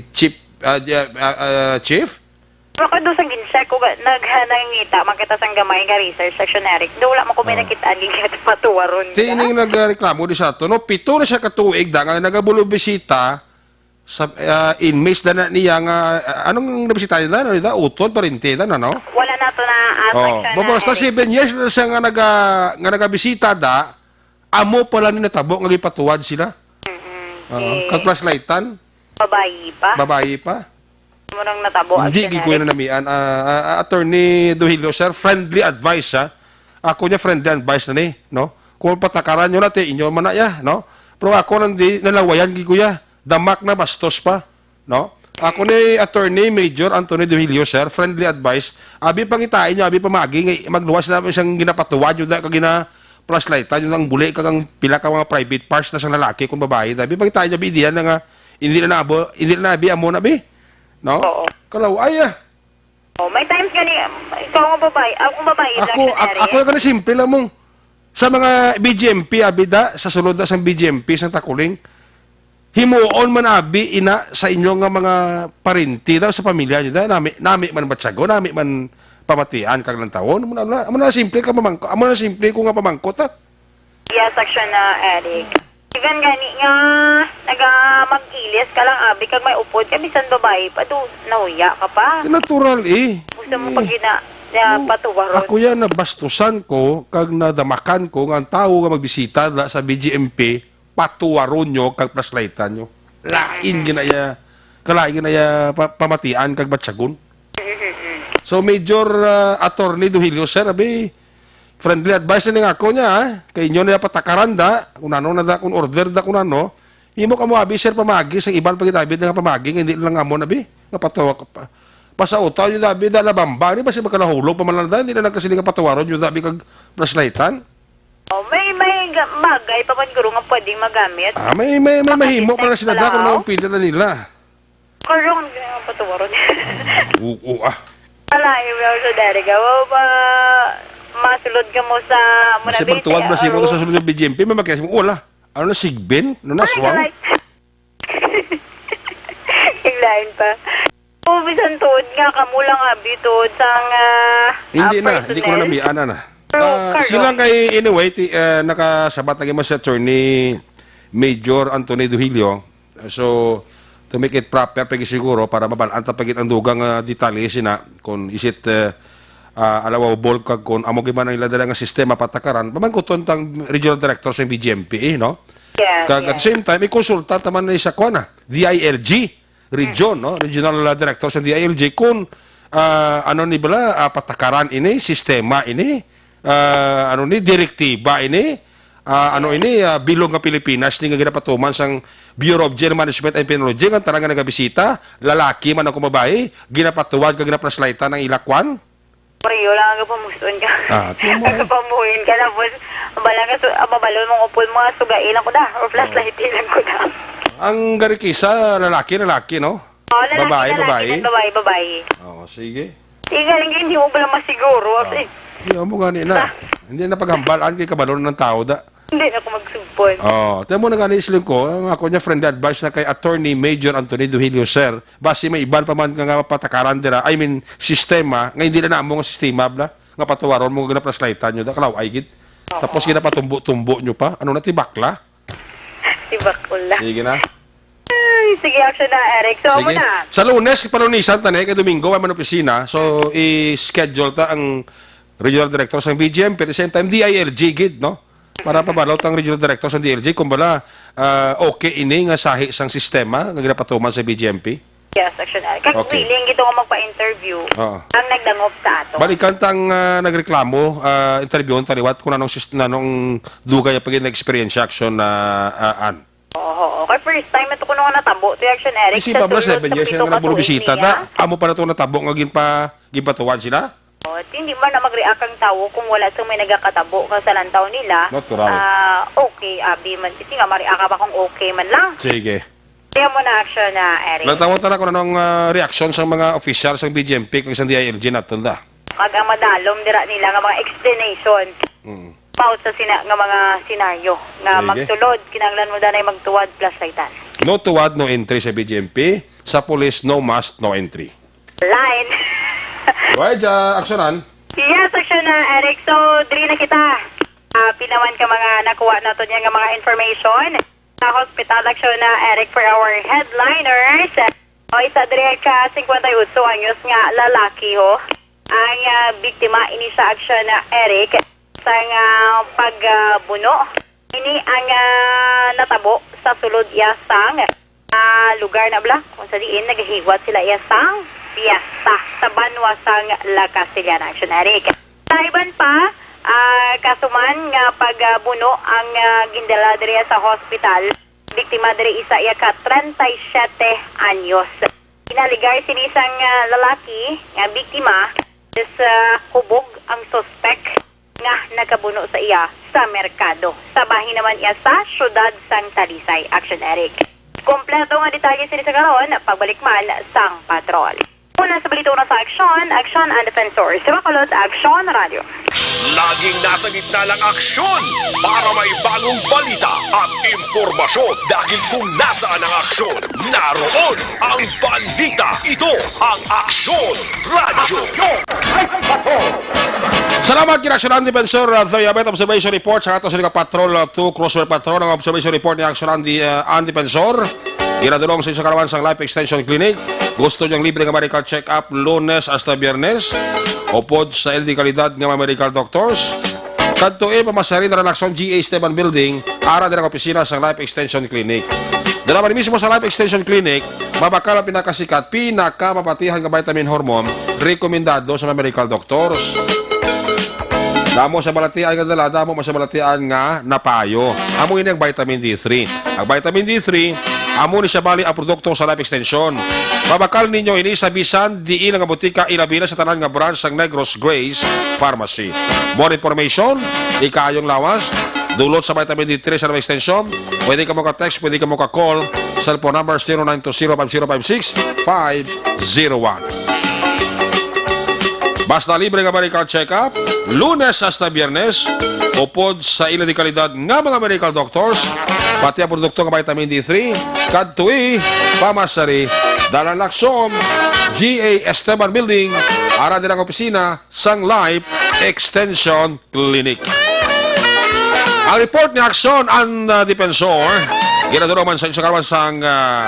chief, ah, di- ah, ah, chief? Baka doon sa gincheck ko, ga- nag, nangita, makita sang gamay nga research, Action Eric. Doon wala mo ko may Ah. nakita ang gigat patuwaron. Ti ining nagreklamo di sa ato, no? Pito na siya katuig da nga nagabulo bisita sa, ah, inmates da na niya nga, ah, anong nabisita niya da? Ano da? Utod, parente da na, no? Wala na to na, ah, Oh, section na, basta eh. Seven years na siya nga naga-, nga nagabisita da, amo pala ni natabo nga gipatuwad sila. Mm-mm. Oo. Eh, Kag flashlightan, babayi pa. Babayi pa. Murang natabo ang Hindi, generic. Gid ko yun namian. Ah, ah, ah, Attorney Duhilio, sir, friendly advice, ha? Ako niya, friendly advice na ni, no? Kung patakaran nyo na, ti, inyo man na, ya, no? Pero ako nang di, nalawayan, gid ko, ya. Damak na, bastos pa, no? Ako ni Attorney Major Anthony Duhilio, sir, friendly advice. Abi pangitain nyo, abi pamagi, nga magluwas na isang ginapatuwad nyo, da, kag gina-flashlightan nyo, ang buli, kag ang pila ka mga private parts na sa lalaki, kung babae, da. Abi pangitain nyo, abi, diyan na nga, hindi na nabo, hindi na abi, amo na, abi. No? Oo. Kalaw, ay, ah. Oh, may times gani, ikaw nga babae, ako nga babae, Ako, Black ak- Canary. Ako nga simple lang mong, sa mga B G M P, abi da, sa sulod da sang B G M P, sang Takuling, himuon man abi ina sa inyo nga mga parente daw, sa pamilya nyo da, nami, nami man batyagon, nami man pamatian, kag lantawon, amo na, amo na simple ka pamangko, amo na simple ko nga pamangkot, ha? Yes, Action na, Eric. Even gani nga, naga mag-ilis ka lang, abi, kag may upod ka, bisan babae pa, do, nahuya ka pa. Natural, eh. Gusto mo Eh. pag gina-, na Oh, patuwaron. Ako yan, nabastusan ko, kag nadamakan ko, nga ang tawo nga magbisita da sa B G M P, patuwaron nyo, kag flashlightan nyo. Lain gina iya, kalain gina iya pa-, pamatian, kag batyagon. So, Major, ah, Attorney Duhilio, sir, abi, friendly advice na nga ako niya, ha? Kay inyo na patakaran da, kung ano na da, kung order da, kung ano. Imo ka mo, abi, sir, pamagi, sa iban pa gid, abi, nga pamagi, nga hindi lang amo, abi, nga patawa ka pa. Pasautaw nyo, abi, da, labamba, di ba, si magkalahulog pa man lang da, hindi na nagkasiling nga patawaron nyo, abi, kag flashlightan. Oh, may, may ga-, bagay pa man, guro, nga pwedeng magamit. Ah, may, may, may Makakita mahimo pa lang sila, da, kung pala, oh. Naupida na nila. Karong, ah, patuwaron. Oo, ah. Wala, yung mga sa dali ka. Wa ba, masulod ka mo sa, mo Kasi na pagtuwad bisi, mo na simo oh. Sa sulod ng B G M P, may makias mo, wala. Ano na, sigbin? Ano na, Ay, swang? Kalay. Yung lain pa. Oh, bisan tuod nga, kamo lang, abi, tuod sang, ah, Hindi ah, na, hindi ko na personnel. Namiana na. Pero, Ah, Carlo. Sila kay, anyway, ti-, ah, nakasabat lagi mo sa Attorney Major Anthony Duhilio. So, to make it proper, pagi siguro, para mabalaan ta pagit ang dugang, ah, detalye sina, kung is it, ah, ah, allowable, kag kung amo gid man ang ila dala nga sistema patakaran, pamangkuton tang regional director sa B G M P, eh, no? Yes, Kag at the yes. Same time, ikonsulta ta man ni sa kuan, ah, D I L G region, no? Regional, ah, director sa D I L G kung, ah, ano ni bala, ah, patakaran ini, sistema ini, ah, ano ni, direktiba ini, ah, ano ini, ah, bilog nga Pilipinas ni nga ginapatuman sang Bureau of Jail Management and Penology nga ang tanan nga nagabisita, lalaki man o kung babae, ginapatuwad kag ginaplaslaytan ang ila kwan. Pareho lang ang gapamuson ka. Ah, tiyan mo, eh. Gapamuhin ka, tapos, mabala ka, su-, ah, mabalo mong upol mo, ah, sugai lang ko na, or flashlight lang ko na. Ang garikisa, lalaki, lalaki, no? Oh, lalaki, Babae, lalaki, babae. Babae, babae. Oo, sige. Sige, galing, hindi mo pala masiguro. Ah. Eh. Di, amo gani na. Hindi na paghambalan kay kabalo na ng tao, da. Hindi na ako magsugpon. Oh, tiyan mo na gani, Isling ko, ang ako niya friendly advice na kay Attorney Major Anthony Duhilio, sir. Basi may iban pa man nga, nga patakaran dira, I mean, sistema, nga hindi na namo nga sistema, bla, nga patuwaron mo nga ginaplaslaitan nyo, da, kalaw, ay, gid. Oo. Tapos ginapatumbo-tumbo nyo pa, ano na, tibakla? Tibakla. Sige na. Ay, sige, action na, Eric. So, Sige. Amo na. Sa Lunes, palunisan ta ni, kay Domingo, ay man opisina. So, i-schedule ta ang regional director sa B G M, pero same time, D I L G gid, no? Para pabalaw tang regional director sa D I L G, kung bala, ah, okay ini nga sahi sang sistema nga ginapatuman sa B G M P. Yes, action na. Kag Okay. Willing gito nga magpa-interview Oo. Ang nagdangop sa ato. Balikan tang, ah, nagreklamo, ah, interviewon ta liwat kung anong sis-, nanong dugay ang pagin-experience action na, ah, an. Oo, oo. Kay first time ito kuno nga natabo, to action, Eric, Kasi sa Pablo, sulod seven sa years pito yung ka tuig nagbulo bisita niya. Na, amo pa na ito natabo nga ginpa-, ginpatuwad sila? Oh, hindi man na mag-react ang tao kung wala sa may nagakatabo ka sa lantaw nila. Natural. Ah, okay, abi man. Kasi nga, ma-react ka ba kung okay man lang? Sige. Kaya mo na action na, Eric. Nagtawag ta na kung anong, ah, reaksyon sa mga opisyal sa B G M P kag sa D I L G naton da. Mag-, ang madalom dira nila nga mga explanation Mm. about sa sina-, nga mga senaryo nga Sige. magsulod, kinahanglan mo danay magtuwad, flashlightan. No tuwad, no entry sa B G M P. Sa pulis, no mask, no entry. Line. Why, ja, aksyonan? Yes, aksyon na, Eric. So, diri na kita. Ah, pinawan ka mga nakuha nato niya nga mga information. Sa hospital, aksyon na, Eric, for our headliners. O, isa diri ka cincuenta y ocho anyos nga lalaki, ho. Ang, ah, biktima, ini siya, aksyon na, Eric, sang, ah, pagbuno. Ini ang, ah, natabo sa sulod iya sang, ah, lugar na bala, kung sa diin nagahiwat sila iya sang piyesta sa banwa sang La Castellana, aksyon, Eric. Sa iban pa, ah, kaso man nga pagbuno ang, ah, gindala diri sa hospital. Biktima diri isa iya ka treinta y siete anyos. Ginaligar sini sang, ah, lalaki nga biktima sa hubog ang suspek nga nakabuno sa iya sa merkado. Sa bahin naman iya sa siyudad sang Talisay, aksyon, Eric. Kompleto nga detalye sini sa karon, pagbalik man sang patrol. Una sa balita, una sa aksyon, aksyon ang Defensor. Sa Bacolod, Aksyon Radio. Laging nasa gitna ng aksyon para may bagong balita at impormasyon. Dahil kung nasaan ang aksyon, naroon ang balita. Ito ang Aksyon Radyo. Salamat kay Aksyon ang Defensor, uh, Thoy Abet. Observation report sa ato sa Liga Patrol, uh, two Crossover Patrol. Ang observation report ni Aksyon ang Di-, uh, ang Defensor. Ginadulong sa inyo karon sang Life Extension Clinic. Gusto niyang libre nga medical check-up Lunes hasta Biyernes. Upod sa ila dekalidad nga mga medical doctors. Kadtoi, pamasari na Relaxon G A Esteban Building, ara dira ang opisina sang Life Extension Clinic. Dala man mismo sa Life Extension Clinic, mabakal ang pinakasikat, pinakamapatihan nga vitamin hormone, rekomendado sa mga medical doctors. Damo sa balatian nga dala, damo man sa balatian nga napayo. Amo ini ang vitamin D three. Ang vitamin D three, amo ni siya bali ang produkto sa Life Extension. Mabakal ninyo ini sa bisan diin nga botika, ilabi na sa tanan nga branch sang Negros Grace Pharmacy. More information, ikaayong lawas, dulot sa vitamin D three sa Life Extension. Pwede ka mo ka-text, pwede ka mo ka-call. Cellphone number zero nine two zero five zero five six five zero one. Basta libre nga medical check-up, Lunes hasta Biyernes, upod sa ila dekalidad nga mga medical doctors, pati ang produkto nga vitamin D three, kadtoi, pamasari, Dalan Lacson, G A Esteban Building, ara dira ang opisina sang Life Extension Clinic. Ang report ni Aksyon ang, ah, Defensor, ginaduro man sa inyo karon sang, ah,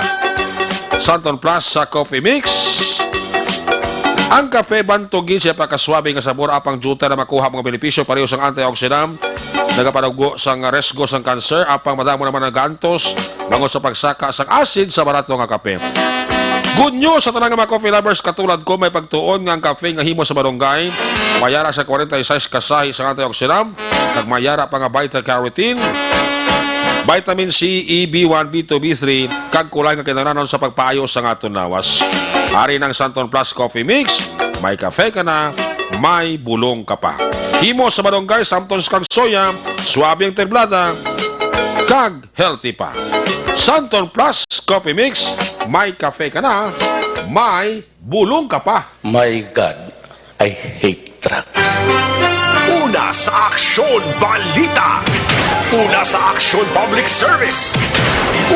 Santon Plus sa Coffee Mix. Ang kape bantog gid sa pagkaswabe nga sabor, apang diutay na makuha mga benepisyo pareho sang antioxidant, nagapanugo sang risgo sang kanser, apang madamo naman ang gantos bangod sa pagsaka sang acid sa barato nga kape. Good news sa tanan nga mga coffee lovers, katulad ko, may pagtuon nga ang kape nga himo sa malunggay mayara sa forty-six ka sahi sa antioxidant, kag mayara pa nga beta carotene, vitamin C, E, B one, B two, B three, kag kulay nga kinahanglanon sa pagpaayo sa aton lawas. Ari na ang Santon Plus Coffee Mix, may kape ka na, may bulong ka pa. Himo sa malunggay, samtons kag soya, swabe ang templada, kag healthy pa. Santon Plus Coffee Mix, may kape ka na, may bulong ka pa. My God, I hate drugs. Una sa aksyon, balita. Una sa aksyon, public service.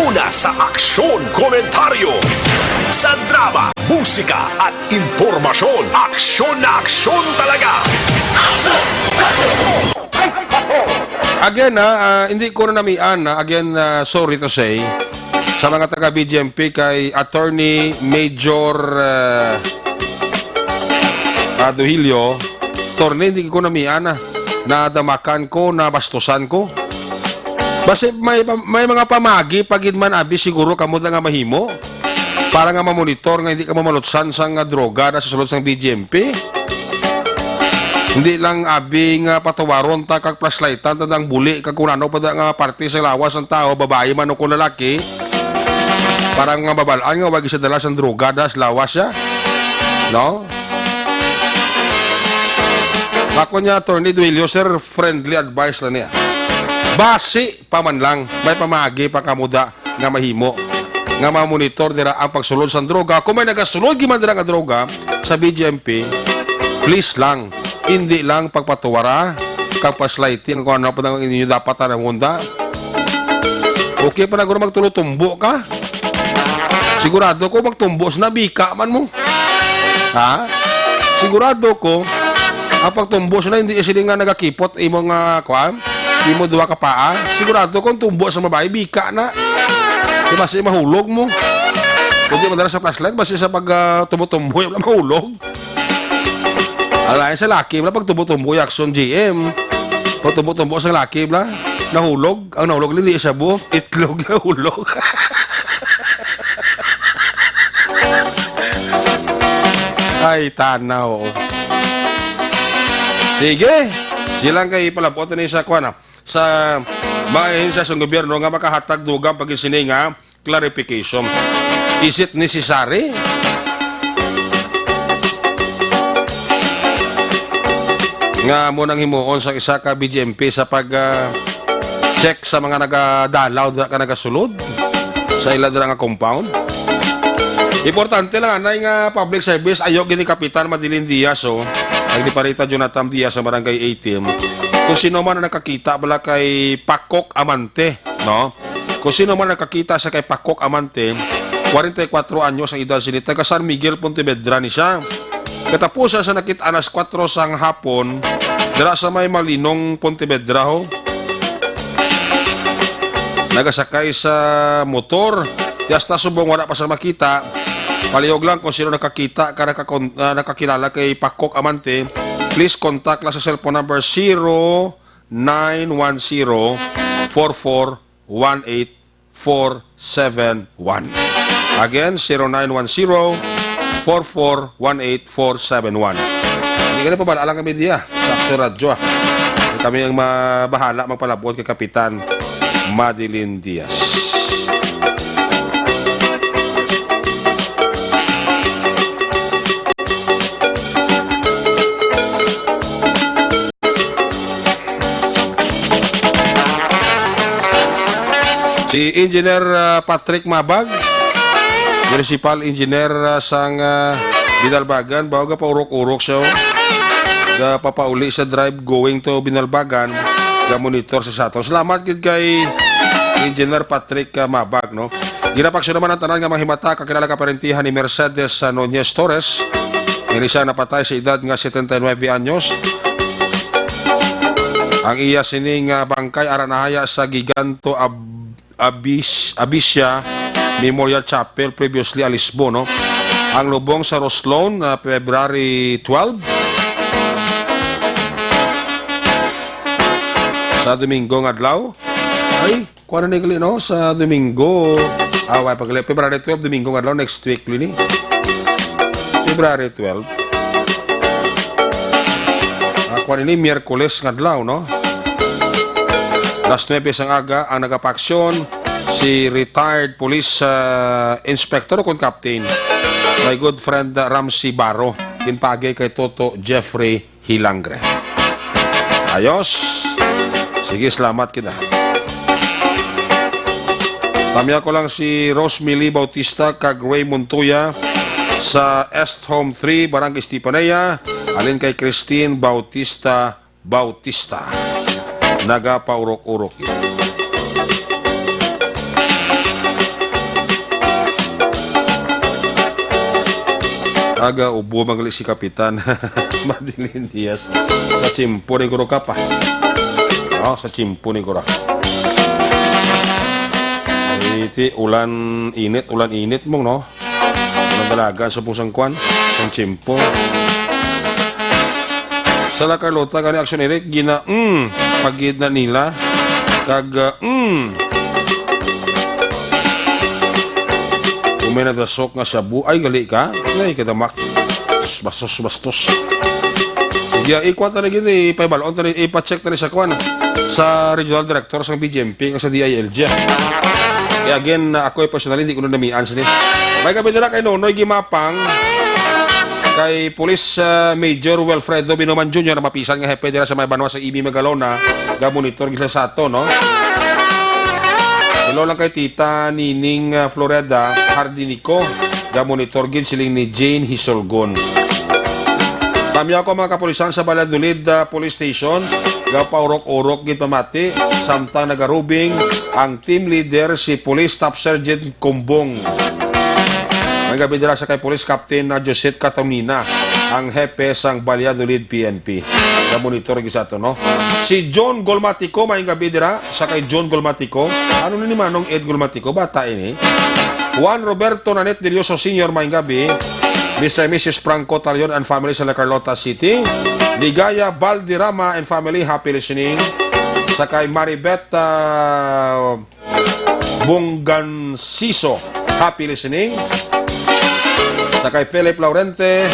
Una sa aksyon, komentaryo. Sa drama, musika, at impormasyon, aksyon na aksyon talaga. Again, ha, ah, hindi ko na namian, ha. Again, ah, sorry to say, sa mga taga B G M P kay Attorney Major, ah, ah, Duhilio, Attorney, hindi ko namian, ha. Nadamakan ko, nabastusan ko. Basi may pa-, may mga pamagi pa gid man, abi, siguro kamo na nga mahimo. Para nga mamonitor nga hindi ka mamalutsan sang, ah, droga na sa sulod sang B G M P. Hindi lang abi nga patawaron ta kag flashlightan ta ang buli kag kung ano pa da nga parte sa lawas ng tao, babayi man o kung lalaki. Para nga mabal-an nga wag siya dala sang droga da sa lawas siya. No? Ako niya, Attorney Duilio, sir, friendly advice lang niya. Basi pa man lang, may pamagi pa kamo da nga mahimo nga mamonitor dira ang pagsulod sang droga. Kung may nagasulod gid man dira nga droga sa B G M P, Please lang, hindi lang pagpatuwara kag paslighting kung ano pa ang inyo dapat tanawon da. Okay pa na guro magtulo-tumbo ka. Sigurado ko magtumbo sa nabika man mo. Ha? Sigurado ko ang pagtumbo sa na hindi sila nga nagakipot imo nga kuan, imo duwa ka paa. Sigurado ko ang tumbo sa babae bika na. Di ba si mahulog mo? Kundi madala sa flashlight, basta sa pag ah, tumbo-tumbo, wala mahulog. Alayan sa laki, wala pag tumbo-tumbo, Jackson G M. Pag tumbo-tumbo sa laki, wala. Nahulog. Ang nahulog, hindi siya buo. Itlog nahulog. Ay, tanaw. Sige. Silang kay palabot ni sa kuan, ah, sa mga ahensya sa gobyerno nga makahatag dugang pag-, sini nga clarification. Is it necessary nga mo nang himuon sa isa ka B J M P sa pag, ah, check sa mga nagadalaw dira ka nagasulod sa ila dira nga compound? Importante lang anay nga public service, ayo gini Kapitan Madeline Diaz, oh, ang Diparita Jonathan Diaz sa Barangay eighteen. Kung sino man ang nakakita bala kay Pakok Amante, no? Kung sino man nakakita sa kay Pakok Amante, kwarenta y kuwatro anyos ang edad sini, taga San Miguel, Pontevedra ni siya. Katapusan sa nakit-an alas kuwatro sang hapon, dira sa may Malinong, Pontevedra, ho. Nagasakay sa motor, ti hasta subong wala pa sa makita. Palihog lang kung sino nakakita ka nakakon-, ah, nakakilala kay Pakok Amante, please contact lang sa cellphone number zero nine one zero, four four one eight four seven one. Again, zero nine one zero, four four one eight four seven one. Hindi ka na pabala lang kami diya sa Aksyon Radyo, ah. Kami ang mabahala magpalabot kay Kapitan Madeline Diaz. Si Engineer, ah, Patrick Mabag, Municipal Engineer, ah, sang, ah, Binalbagan, bawo ga paurok-urok siya, oh. Ga papauli sa drive going to Binalbagan, ga monitor sa sato. Salamat gid kay Engineer Patrick, ah, Mabag, no? Ginapaaksyon naman ang tanan nga mga himata kakilala kaparentihan ni Mercedes, ah, Nunez Torres. Ini siya napatay sa edad nga setenta y nuebe anyos. Ang iya sining, ah, bangkay ara nahaya sa Giganto Ab-, Abis-, Abisya Memorial Chapel, previously Alisbo, no? Ang lubong sa Roslon, ah, February twelve. Sa Domingo nga adlaw. Ay, kuwan na ni gali, no? Sa Domingo. Ah, wala pa gali. February twelve, Domingo nga adlaw, next week, lini. February twelve. Ah, kuwan ini, Miyerkules nga adlaw, no? Alas nuebe sang aga, ang nagapaaksyon, si retired police, ah, inspector o kon captain, my good friend, ah, Ramsey Baro, ginpaagi kay Toto Jeffrey Hilangre. Ayos. Sige, salamat kita. Tamya ko lang si Rosemily Bautista kag Ray Montoya sa Est Home three, Barangay Estefanía, halin kay Christine Bautista Bautista. Nagapaurok-urok. Aga ubo man gali si Kapitan Madeline Diaz. Sa tiyempo ni Guro Kap, ah. Oh, sa tiyempo ni Guro. Iti ulan init, ulan init mong, no? Ang dalagan sa pusang kwan, sang tiyempo. Sa La Carlota, gani Action Eric, gina, mm, pagid na nila. Kag, ah, mm. Kung may nadasok nga shabu, ay, gali ka. Ay, kadamak. Bastos, bastos. Sige, ikuha ta na gini, ipabalon ta na, ipa-check ta na sa kwan. Sa regional director sa B J M P, kag sa D I L G. Kaya again, na ako ay personally, hindi ko na namian sini. May kami nila kay Nonoy Gimapang, kay Police, ah, Major Wilfredo Binoman Junior, mapisan nga hepe dira sa may banwa sa E B Magalona, ga monitor gisa sa ato, no? Hello lang kay Tita Nining, ah, Floreda Hardinico, ga monitor gid siling ni Jane Hisolgon. Tamyaw ko ang mga kapulisan sa Valladolid, ah, Police Station, gapaurok-urok gid pamati, samtang nagarubing ang team leader si Police Staff Sergeant Kumbong. Maayong gabi dira sa kay Police Captain na Josette Catonina, ang hepe sang Valladolid P N P. Ga-monitor gid sa ato, no? Si John Golmatico, maayong gabi dira sa kay John Golmatico. Ano ni Manong Ed Golmatico? Bata ini. Juan Roberto Nanet Delioso Senior, maayong gabi. Mister and Missus Franco Talion and family sa La Carlota City. Ligaya Valderrama and family, happy listening. Sa kay Maribet, ah, Bonggansiso, happy listening. Sa kay Philip Laurente,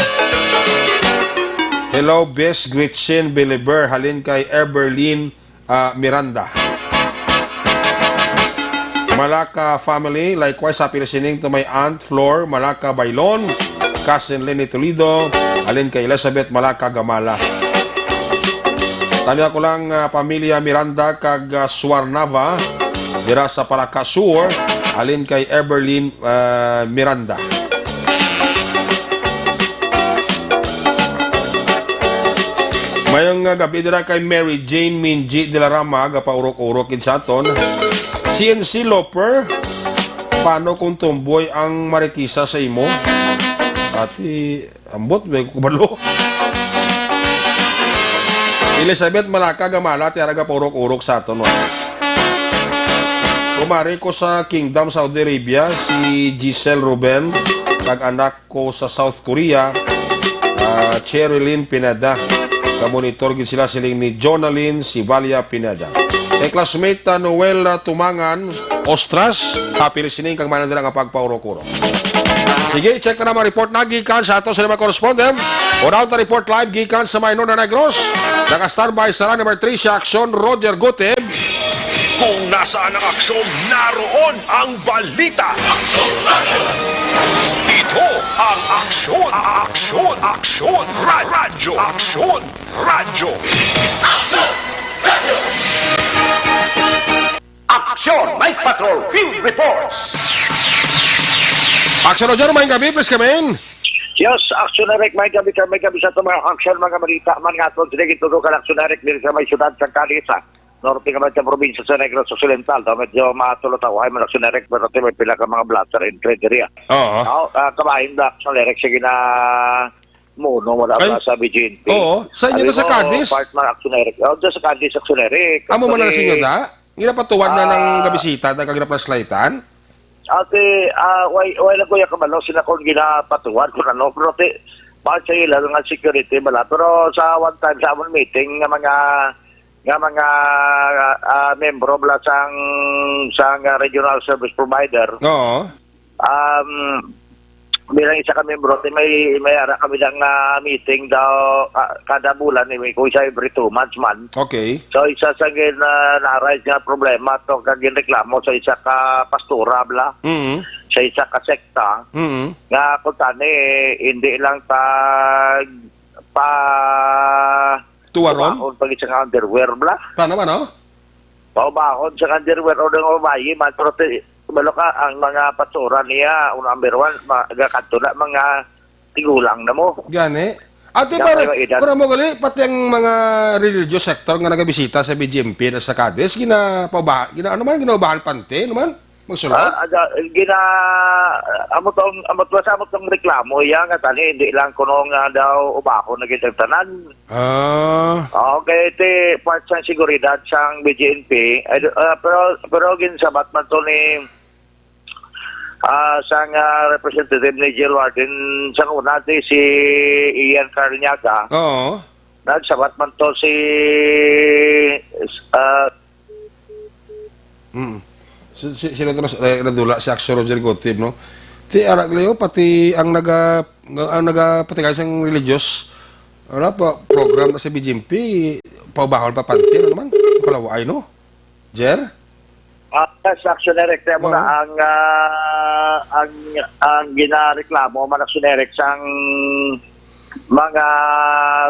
hello, Bes Gretchen Beliber, halin kay Everlyn, ah, Miranda. Malaka family, likewise, happy listening to my Aunt Flor Malaka Bailon, Cousin Lenny Toledo, halin kay Elizabeth Malaka Gamala. Tanya ko lang, ah, pamilya Miranda kag, ah, Suarnava, dira sa Palaka Sur, halin kay Everlyn, ah, Miranda. Maayong, ah, gabi dira kay Mary Jane Minji de la Rama, gapaurok-urok gid sa aton. C N C Loper, paano kung tomboy ang Marikisa sa imo? Ati, ambot, may ko kabalo. Elizabeth Malaka Gamala, ti ara gapaurok-urok sa aton, wa. Kumari ko sa Kingdom, Saudi Arabia, si Giselle Ruben, kag anak ko sa South Korea, ah, Cherilyn Pineda. Kamonitor gid sila, siling ni Jonalyn Sivalia Pineda. Kay classmate, ah, Noel, ah, Tumangan, Ostras, happy listening kag manandira nga pagpaurok-urok. Sige, check na naman report na gikan sa ato sa mga correspondent. Una ta report live gikan sa Minor na Negros. Naka-standby sa line number three si Aksyon Roger Gutib. Kung nasaan ang aksyon, naroon ang balita. Ito ang Aksyon, Aksyon, Aksyon, Ra-, Radyo, Aksyon, Radyo. Aksyon, Night Patrol, Field Reports. Aksyon, Roger, maayong gabi, please come in. Yes, Aksyon Eric, maayong gabi, maayong gabi sa aton mga aksyon, mga balita man nga aton sige tutukan, Aksyon Eric, diri sa may siyudad sa Cadiz, ah, norte nga man sa probinsya sa Negros Occidental. Daw medyo matulog-tawhay man, Aksyon Eric, pero may pila ka mga blotter entry diri, ah. Oo. Aw, ah, kabahin ba, Aksyon Eric, sige na muno, wala Ay, ba sa B G N P? Oo, sa inyo Abi na sa mo, Cadiz? Part man, Aksyon Eric. Oh, doon sa Cadiz, Aksyon Eric. Amo man na Actually, sa inyo, da? Ginapatuwad na ng ah, gabisita, da, kag ginaplaslaitan? Ate, ah, way, way lang ko yung kabalo, sila kung ginapatuwad, kung ano, pero te, part sa ila nga security, bala. Pero sa one time, sa amon meeting, nga mga, nga mga, ah, membro, bala, sang, sang, ah, regional service provider, Oo. um, bilang isa ka membro, te, may, may ara kami lang, ah, meeting daw, ah, kada bulan, eh, may, kung isa every two months man. Okay. So, isa sa gin-, ah, na-arise nga problema to, kag ginreklamo sa isa ka pastora, bala, Mm. sa isa ka sekta, Mm. nga kung tani, hindi lang pag, pa, Tuwaron? Tuwaron pag isang underwear, bala. Paano, ano? Paubahon sa underwear o ng babayi, man, pero ti-, balo ka, ang mga pastora niya, ang number one, ma-, gakadto na mga tigulang na mo. Gani. Ate, Nga pare, may edad. Kung mo gali, pati ang mga religious sector nga nagabisita sa B G M P na sa Cadiz, gina-, paubahan, gina-, ano man, ginaubahan panty, ano man? Magsulod? Ah, ada, gina-, amo tong, amo to, sa amo tong reklamo, iya nga tani, hindi lang kuno nga daw ubahon na gid ang tanan. Ah. Okay, ti part sang seguridad sang B G N P, ay, ah, pero, pero ginsabat man to ni, ah, sang, ah, representative ni Jill Warden, sang una, ti si Ian Carniaga. Oo. Nagsabat man to si, ah, Mm. Si, si, sino to nas-, eh, nadula si Aksyon Roger Gutib, no? Ti ara, Leo, pati ang naga-, ang nagapatigay sang religious, ano pa, program na sa B G M P, paubahon pa panty, ano naman? Kalaway, no? Jer? Ah, yes, Aksyon Eric, kaya mo Oo. na ang, ah, ang, ang ginareklamo man, Aksyon Eric, sang mga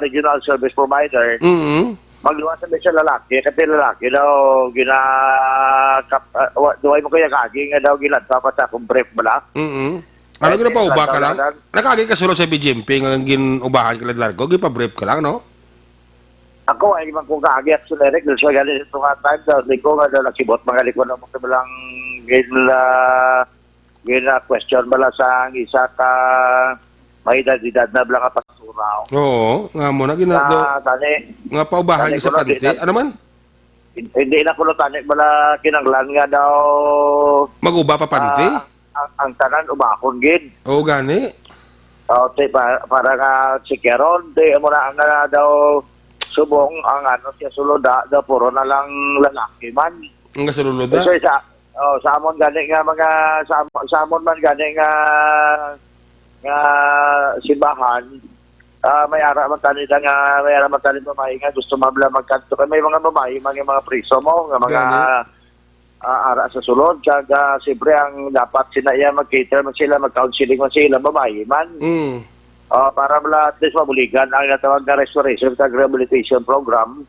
regional service provider, Mm-hmm. magluwas na siya lalaki, kasi lalaki daw gina-, kap-, ah, wa-, duway mo kaya kagi nga daw ginadto pa sa akong brief bala. Mm-hmm. Ano, ginapauba ka lang? Nakaagi ka sulod sa B J M P nga ginubahan ka lang largo, gipa-brief ka lang, no? Ako, ay man kung kaagi, Action Eric, dahil sa galing sa tunga time, dahil ko nga daw nakibot, mga likod ng mga bilang gin, ah, gin, ah, question bala sa ang isa ka may edad-edad na bala nga pastura. Oo, nga mo na, gina-, Na, do-, tani, nga paubahan tani sa ko na, panty. Di na, Ano man? Hindi na kuno tani bala kinanglan nga daw, Mag-uba pa panty? Ah, ang, ang tanan ubahon gid. Oo, gani. O, ti, pa, para nga si Keron, ti, amo na ang, ah, daw subong ang ano siya sulod, ah, daw puro na lang lalaki man. Ang gasulod, So, ah. sa, oh, sa amon gani nga mga, sa, sa amon man gani nga, nga simbahan, ah, may ara man tani da nga, may ara man tani babae nga gusto mabla magkadto. Kay may mga babae, mga, mga priso mo, nga mga Gani. ah, ara sa sulod, kag, ah, siyempre, ang dapat sila iya mag-cater man sila, mag-counseling man sila, babayi man. Mm. Ah, para bala at least mabuligan ang natawag nga restoration kag rehabilitation program.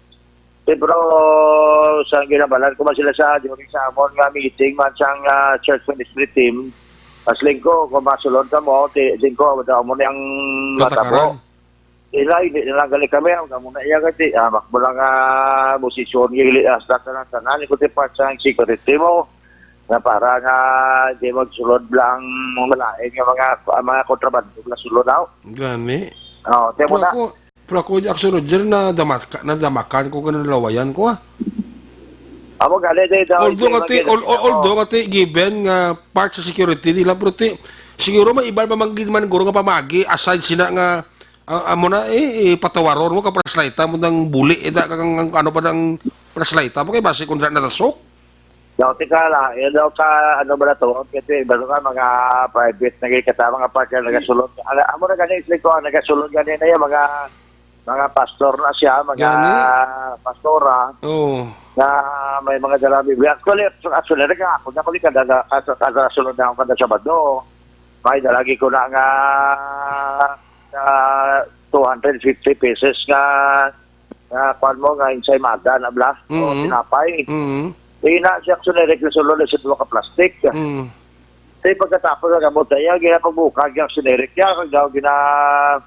Pero sa ginabalan ko man sila sa during sa amon nga meeting man sang, ah, church ministry team, as lingko, kung masulod ka mo, ti-, lingko, daw mo ni ang matabo. Patakaran. Ila, hindi na lang gali kami, ang kamo na iya kasi, ah, makbo lang nga posisyon, gili, ah, sa tanan-tanan, ikuti pa sa security mo, nga para nga di magsulod lang mga malain nga mga, ah, mga kontrabando na sulod daw. Gani. Oh, tiyan mo Pero na. ako, pero ako, Jackson Roger, na damaka-, nadamakan ko, ganun lawayan ko, ah. Amo gali, day, daw, Although hindi kati, man al-, gina-, al-, although oh. kati, given nga part sa security nila, pero ti, siguro may iban pa man gid man guro nga pamagi, aside sila nga, ah, amo na, eh, eh, patawaron mo ka flashlight mo nang buli, eh, da, kang, kang, ano pa nang flashlight mo, kay basi kung na-, natasok. Daw, tika lang, yun daw ka, ano ba na to? Kasi iba ka, mga private na gid kata, mga part na nagasulod. Ala, amo na gani, isli ko, ang nagasulod gani na yung mga, mga pastor na siya, mga Gani? pastora, Oo. na may mga dala Biblia. Actually, actually, nag-, ako na ko ni kada, kada, kada sunod na ako kada Sabado. May dalagi ko na nga, ah, two hundred fifty pesos nga, nga, kwan mo, nga ensaymada na bla, o Mhm. tinapay. Mhm. Di na siya, actually, nagkasulod na sa duha ka plastic. Mm. Di pagkatapos ang gamot na iya, ginapagbukag niya, generic niya, kag daw gina-,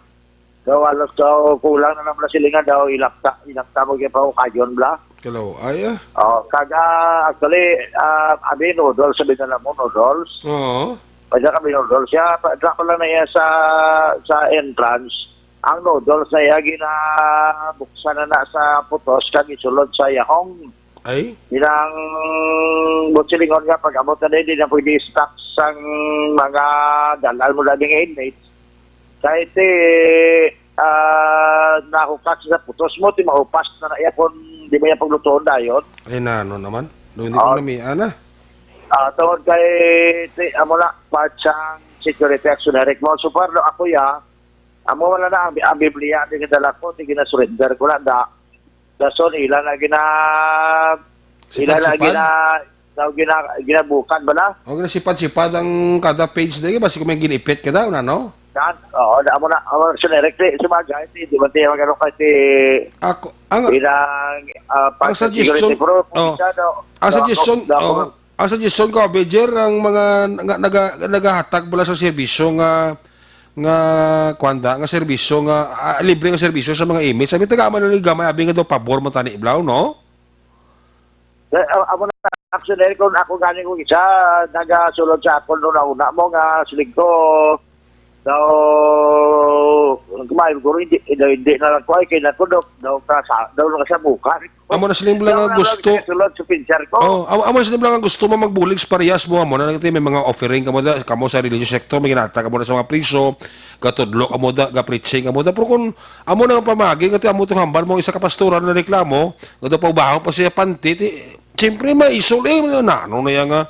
daw halos daw kulang na lang pala silingan daw, ilapta, ilapta mo gyud pa ukayon, bla. Kalaw-ay, ah. Oh, kag, ah, actually, ah, abi noodles, sabi na lang mo, noodles. Oo. Pwede kami noodles. Siya, pa-, drop ko lang na iya sa, sa entrance. Ang noodles na iya, ginabuksan na na sa putos, kag isulod sa yahong. Ay? Ilang buot silingon nga pag-abot na din, di na pwede i-stock sang mga dalal mo lagi nga inmates. Kay ti, ah, nahukas sa putos mo, ti mahupas na na iya kung di mo iya paglutuon dayon. Ay, na, ano naman? Do, hindi ko Oh. namian, ah. Ah, tungod kay, ti, amo na, part sang security action, Eric mo. So far, no, ako ya, amo wala na ang, ang Biblia, di dala ko, di gina-surrender ko na, da. Dason, ila na gina-, ila na Sipad-sipad? gina-, daw gina-, ginabukag ba na? O, ginasipad-sipad ang kada page na yun, basi kung may ginipit ka daw na, no? Yan, oo, na, amo na, amo na, generic, eh, sabagay, eh, di ba, di, magano ka, eh, Ako, ang, ilang, ah, ang part sa suggestion, security, pero kung oh, isa, no, ang no, suggestion, no, oh, ang suggestion ko, Bejer, ang mga nga-, naga-, nagahatag bala sa serbisyo nga, nga, kwanda, nga serbisyo nga, ah, libre nga serbisyo sa mga inmates. Sabi, taga man ni gamay, abi nga daw pabor mo tani iblaw, no? Eh, a-, amo na, actually, kung ako gani kung isa, nagasulod sa akon nung nauna mo nga, siling ko, daw, kumay, guro, hindi, hindi, hindi na lang ko, ay, kay nako, daw, daw, ka sa, daw, nang sa buka. Amo na siling lang Daw nga na lang gusto. Sulod sa pinsyar ko. Oh, amo, amo na siling lang nga gusto mo magbulig sa parehas mo, amo na lang may mga offering kamo da, kamo sa religious sector, may ginatag kamo na sa mga priso, gatudlo kamo da, ga-preaching kamo da. Pero kung amo na ang pamagi, nga ti amo tong hambal mo, isa ka pastora na reklamo, nga daw paubahon pa siya panty, ti, siyempre, maisol, eh, na, ano na yan nga,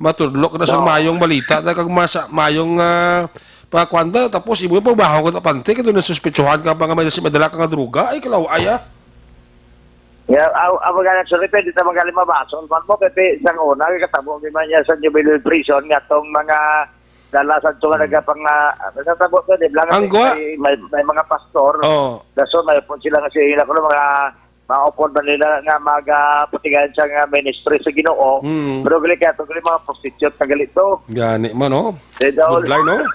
matudlok na sa Oo. mayong balita, na kag masa-, mayong, ah, pakwanda, tapos imo yung paubahon ka na panty, kaya doon nasuspetsuhan ka pa nga may, may dala ka nga droga, ay, kalaw, ay, ah. Ya, aw, aw, mga nagsulipin, di ta magaling mabasol. Man mo, kaya isang una, katabo, di man niya sa juvenile prison, nga tong mga dala sa ito nga Hmm. nagapang, ah, natabo to, di ba? Ang gwa- May, may, may mga pastor, Oh. daso may po sila nga sila, mga maupod man nila nga magapatigayon sa nga ministry sa Ginoo. Mm. Pero gali kaya to, gali mga prostitute na gali to. Gani man, no? Eh, daw, Budlay, no?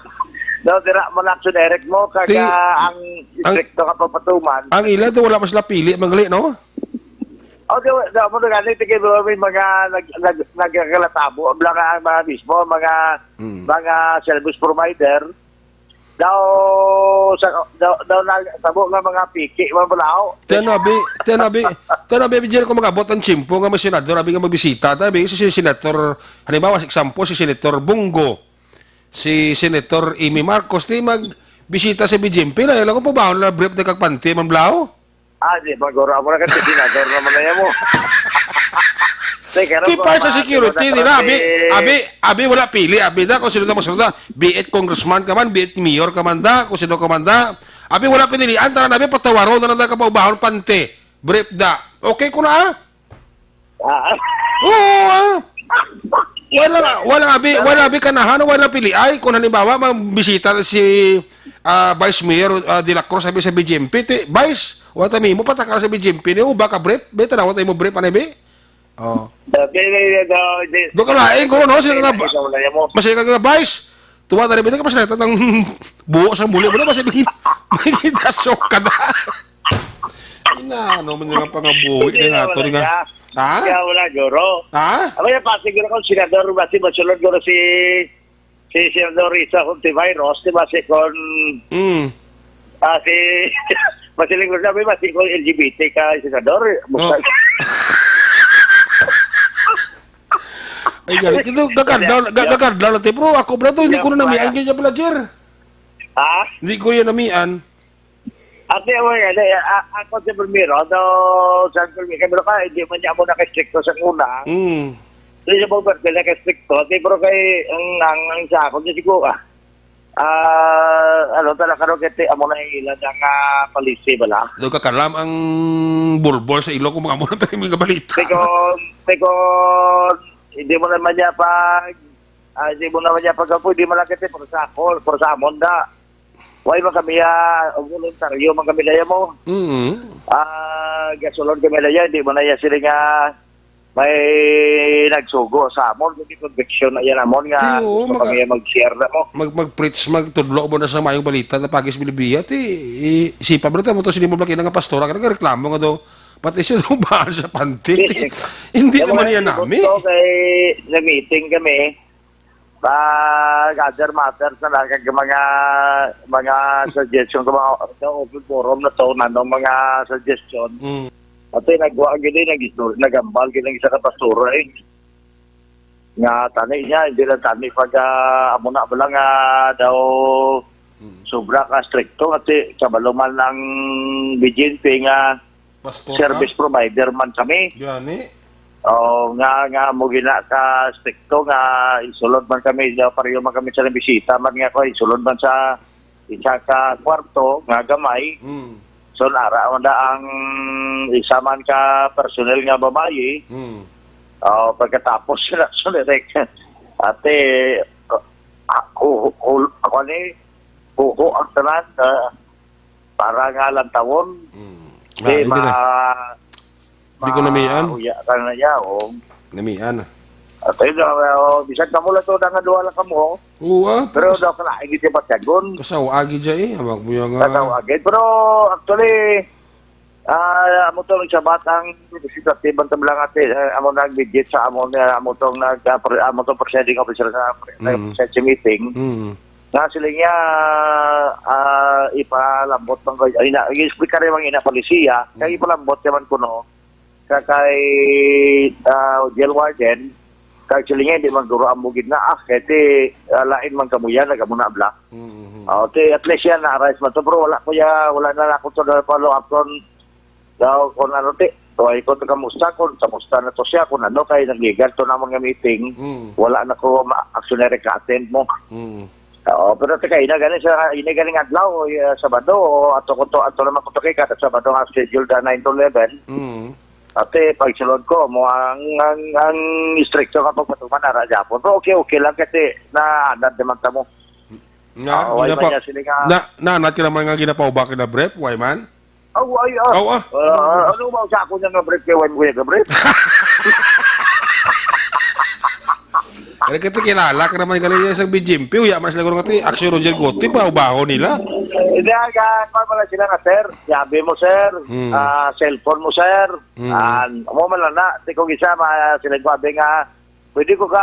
Daw, dira mo na action direct mo, kag, Ti-, ah, ang ang, istrikto nga pagpatuman. Ang ila, di wala mas lapili, mangli, no? O, di, di, mo na gani, tigil mo may mga nag-, nag-, nagkakalatabo, ang mga, ang mga mismo, mga, Mm. mga service provider, daw, sa, daw, daw na, tabo nga mga piki, mga balaho. Ti ano, abi, ti ano, abi, ti ano, abi, Jerry, kung mag-abot ang tiyempo nga may senador, abi, nga magbisita, ta, abi, si, si Senator, halimbawa, example, si Senator Bong Go, si Senator Imee Marcos, di magbisita sa B J M P, na, alam ko, pabahon na brief na kag panty, man, balaho. Ah, di, magura mo na kasi senador naman na yan mo. Teka, Ti ano, para sa mama, security, ano, di na, abi, si abi, abi, wala pili, abi da, kung sino na masunod na. Be it congressman ka man, be it mayor ka man da, kung sino ka man da. Abi, wala pinilian, tara na, abi, patawaro na lang da ka paubahon, pante. Brief da. Okay ko na, ah? Ah. Oo, ah. Wala, wala, abi, wala, abi, kanahan, wala pili. Ay, kung halimbawa, mabisita si, ah, Vice Mayor, ah, De La Cruz, sabi sa B J M P, ti, Vice, wala tayo mo, pataka sa B J M P, ni, uba ka brief, be, tanawa tayo mo brief, ano, be? Oh. Sabi na yun, no, di, Do ka lain, guro, no? Sino na ba? Ikaw na yan mo. Masaya ka nga, Vice. Tuwa na rin, ka masaya, tatang buo sa muli mo na, masaya, may kita sok ka na. Ina, ano man yung pangabuhi Hindi na naman nato, nga. Siya. Ha? Kaya wala, guro. Ha? Ako yung pasig, guro, kung senador, basi masunod, guro, si, si Senador Risa Hontiveros, di ba, si Con, Mm. ah, si, masiling ko sabi, basi Con L G B T ka, senador, Oh. basta. Ay, galit. Ito, gaganda, Kaya, ga-, gaganda lang, te, bro. Ako, bro, to, hindi Yeah, ko na namian wala. Kaya pala, Jer. Ha? Hindi ko yan namian. Ate, mo yan, eh, a-, ako si primero, do, sa primero, kami, pero ka, hindi man niya mo naka-stricto sa una. Mm. Hindi siya mo, pero naka-stricto. Ate, pero kay, ang, ang, ang sa ako, di siguro, ah, ah, ano, talaga, no, kaya, amo na yung ilan ang, ah, palisi, bala? Do ka kalam ang bulbol sa ilong kung mga mo na tayo mga balita. Tiko, tiko, hindi mo naman niya pag, ah, hindi mo naman niya pag ako, hindi mo lang kasi, pero sa ako, pero sa amon, da. Why man kami, ah, voluntaryo man kami daya mo? Mm. Ah, gasulod kami daya, di mo na iya sila nga may nagsugo sa amon, kundi conviction na yan amon nga Di, oo, gusto mag- kami mag-share na mo. Mag-, mag-preach, magtudlo mo na sa mayong balita na pagis bilibiya, ti, i-, isipan mo na mo to, sino mo laki na nga pastora, ka nagreklamo nga do, pati siya do ba sa panty? Hindi Yung naman mga yan nami. Gusto kay, na-meeting kami, pag other matters na lang, kag mga, mga suggestion ko, mga, sa open forum na to, nanong mga suggestion. Mm. At yun, nagwa, gini, nag-, nagambal, gini, isa ka pastora, eh. Nga, tani niya, hindi lang tani pag, ah, amo na, bala nga, daw, Mm. sobra ka stricto, at, eh, kabalo man ang B J N P nga, Pastor ka? Service provider man kami. Gani? O, nga, nga mo gina ka stricto nga isulod man kami, daw pareho man kami sa bisita man nga ko, isulod man sa isa ka kwarto nga gamay. Mm. So, nara man da ang isa man ka personnel nga babayi. Mm. O, pagkatapos sila, so, direct, ate, ah, hu-, hu-, ako ni, huho ang tanan, ah, para nga lantawon. Mm. Di Ah, hindi ma-, na. Di ko namian. Mahuya ka na niya, o. Namian. At ayun na, o, bisan kamo lang to, nga duha lang kamo, o. Oo, ah, Pero kas-, daw ka na, hindi siya patyagon. Kasaw-agi dya eh. Hawak mo yung, ah, Kasaw-agi. Pero, actually, ah, amo to, nagsabat ang representative, ang tablang ate, eh, amo nag-mediate sa amo, eh, amo tong nag-, ah, pre-, amo tong presiding officer sa pre-, Mm. sa meeting. Mm. Nga sila niya, ah, ipalambot man ko, ay na, i-explica rin man ina polisiya, kay Mm. ipalambot naman kuno, sa kay, ah, jail warden, kag sila niya, hindi man guro ang bugid na, ah, kaya ti, ah, lain man kamuya, nagamo na abla. Mm, mm. Ah, ti, at least yan, na-arise man to, pero wala ko ya, wala na ako to na follow up on, Daw, kung ano, ti, tuway ko, kamusta, kung kamusta na to siya, kung ano, kay nagligal to namon nga meeting, Mm. wala na ko ma-, actually ka-attend mo. Mm. Oo, pero tika, ina gani sa, ina gani nga adlaw, eh, Sabado, o ato ko to, ato naman ko to kay kada Sabado nga schedule da nine to eleven. Mm. Ate, pagsulod ko, mo ang, ang, ang istrikto nga pagpatuman, ara, Japon. Pero okay, okay lang kasi naanad naman ta mo. Nga, Oo, why gina-, man niya sila nga na, naanad ka naman nga ginapaubak na brief, why man? Aw, ay, ah. Aw, ah. Ah, ano ba sa ako niya nga brief kay Juan Kuya Gabriel? Kaya ka, kilala ka naman, galing niya sa B J M P, uya man sila, guro nga ti, Action Roger Gotti, ba, ubaho nila? Hindi, ah, ah, pa pala sila nga, sir. Sabi mo, sir. Hmm. Ah, cellphone mo, sir. Hmm. Ah, mo man lang na. Di ko gisa, ma-, sila ko, abi nga, pwede ko ka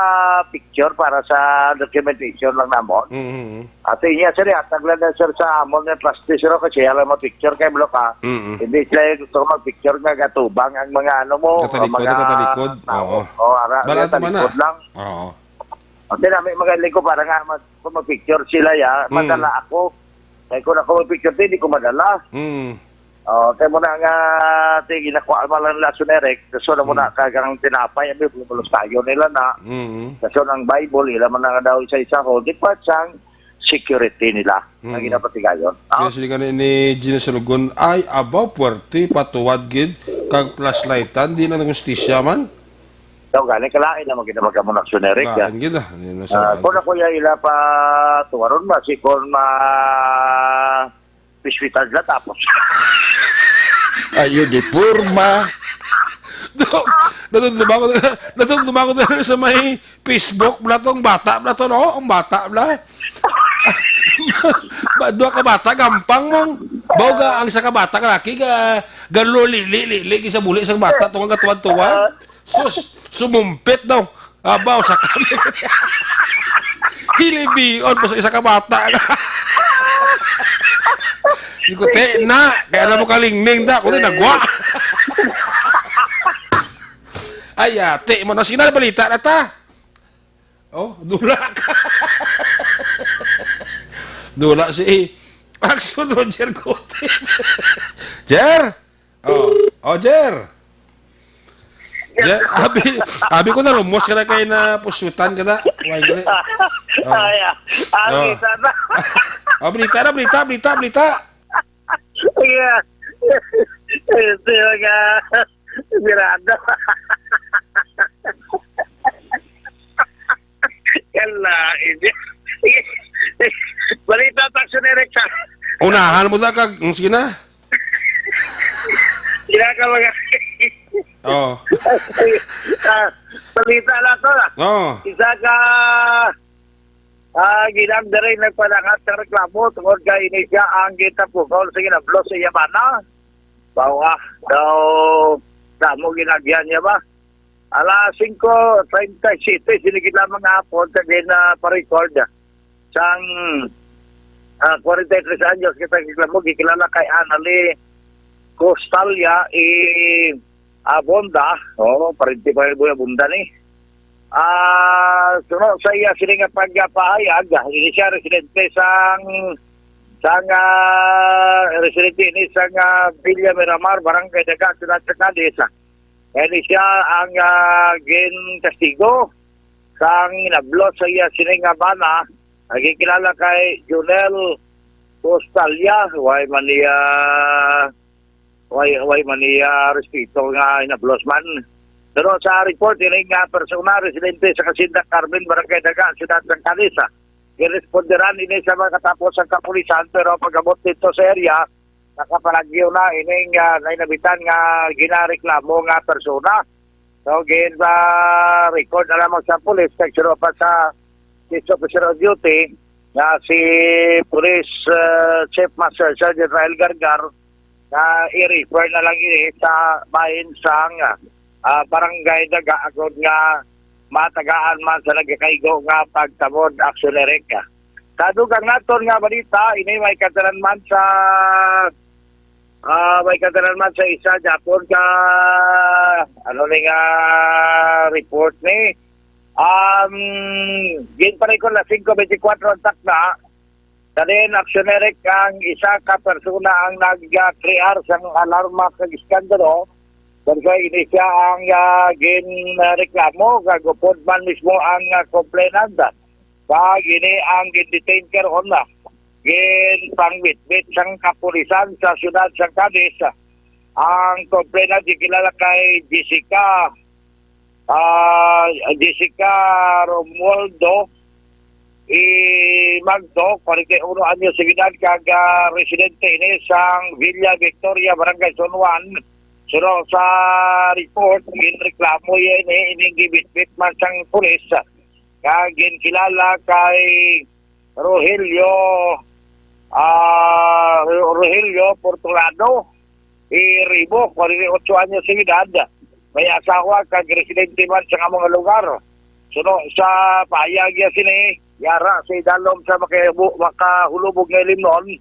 picture para sa documentation lang namon. Hmm, hmm, hmm. Ate niya, sir, hatag lang na, sir, sa amon nga trustee, sir, kasi alam mo, picture kay Blo ka. Hmm, hmm. Hindi sila gusto mag-picture nga gatubang ang mga ano mo, Katalikod, mga katalikod. Tao. Oo. O, ara, Bala katalikod naman na. Lang. Oo. Ang dinami, magaling ko para nga mag-, kung mag-picture sila, ya, Mm. madala ako. Kaya kung ako mag-picture, hindi ko madala. Mm. Oh, kaya mo na nga, ti, ginakuha mo lang nila, Sun Eric. Kaso na mo na Mm. kagang tinapay, ano, yung mga tayo nila na. Mm. Kaso ng Bible, ila man na nga daw isa-isa ho. Di pa siyang security nila. Ang Mm. ginapatigayon. Ah. Kaya sila ka ni, ni Gina Sulugon, ay, abaw, puwerte, patuwad gid, kag flashlightan, di na nagustisya man. Daw gani, kalain naman kita magkamunaksyoneric, ya. Lain gid, ah. Yan na sa Ah, kung ako ya ila pa tuwaron ba, si kon ma-, hospital na tapos. Ayo, di porma. Do, natundum ako, natundum ako na sa may Facebook, bla tong bata, bla to, no? Ang bata, bla. Ba, duha ka bata, gampang mong. Baw ga, ang isa ka bata, kalaki, ga, galulili-lili, sa buli, sa bata, tunga, gatuwad-tuwad. Sus, sumumpit daw. Abaw, sa kami. Hilibion pa sa isa ka bata. Di ko, "Te, na, kaya na mo kalingning, da." Kundi nagwa. Ay, ate, mo na, sige na, balita na ta. Oh, dula ka. Dula si Action Roger Gote. Jer! Oh, oh, Jer. Jer, abi, abi ko na lumos ka na kay na pusutan ka na. Why, gali? Oh. Ay, ah, ah, Oh. Balita na. Oh, balita na, balita, balita, balita. Yeah. Ito yung, ah, sirado. Kala, hindi. Balita, Action Eric, sa Unahan mo na kag, sige na. Sila ka mga Oh. Ah, balita na to, ah. Oh. Isa ka, ah, ginagdaray nagpalakat sa reklamo tungod kay ini siya ang gitapugaw sa ginablo sa iya bana. Bawa daw damo ginagyan niya ba? Alas singko treinta y siete, sinikit lamang nga hapon, sa gina-record sang, ah, forty-three anyos, kita reklamo, gikilala kay Annalie Costalia, i Abonda, oh, parente pa yung Abonda ni. Ah, suno sa iya sini nga pagpahayag, ah, ini siya residente sang, sang, ah, residente ini sang, ah, Villa Miramar, Barangay Daga, Siyudad sa Cadiz. Ini siya ang, ah, ginkastigo sang nablo sa iya sini nga bana, nagkilala kay Junel Costalia, way man niya Way, way man niya respeto nga inablos man. Pero sa report, ini nga persona, residente sa Kasinda Carmen, Barangay Daga, Siyudad sang Cadiz, giresponderan ini sa mga katapos sang kapulisan, pero pag-abot dito sa area, nakapalagyo na ining, ah, nainabitan nga ginareklamo nga persona. So, gin, ah, record na lamang sa pulis, section pa sa Chief Officer of Duty, nga si Police, ah, Chief Master Sergeant Rael Gargar, nga i-refer na lang ini sa bahin sang, ah, Barangay Daga, agod nga matagaan man sa nagakaigo nga pagtamod, Action Eric. Sa dugang naton nga balita, ini may katanan man sa, ah, may katanan man sa isa, Japon ka, ano ni nga report ni, um, gin pa rin ko na singko bentikwatro ang takna, Sa din, Action Eric, ang isa ka persona ang nagkrear sang alarma kag iskandalo. Kung sa ini siya ang, ah, ginreklamo, kag upod man mismo ang, ah, complainant. Kag ini ang gin-detain karon na ginpangbitbit sang kapulisan sa siyudad sa Cadiz. Ang complainant gikilala kay Jessica, ah, Jessica Romualdo, i Magdo, kwarenta y uno anyos de edad, kag, ah, residente ini sang Villa Victoria, Barangay San Juan. Suno sa report, ginreklamo niya ini, ining gibitbit man sang pulis, kag ginkilala kay Rogelio, ah, Ro-, Rogelio Fortunado. Iribo, kwarenta y ocho anyos de edad, may asawa kag residente man sa amo nga lugar. Suno sa pahayag niya sini, yara sa idalom sa makahubo-, makahulubog nga ilimnon,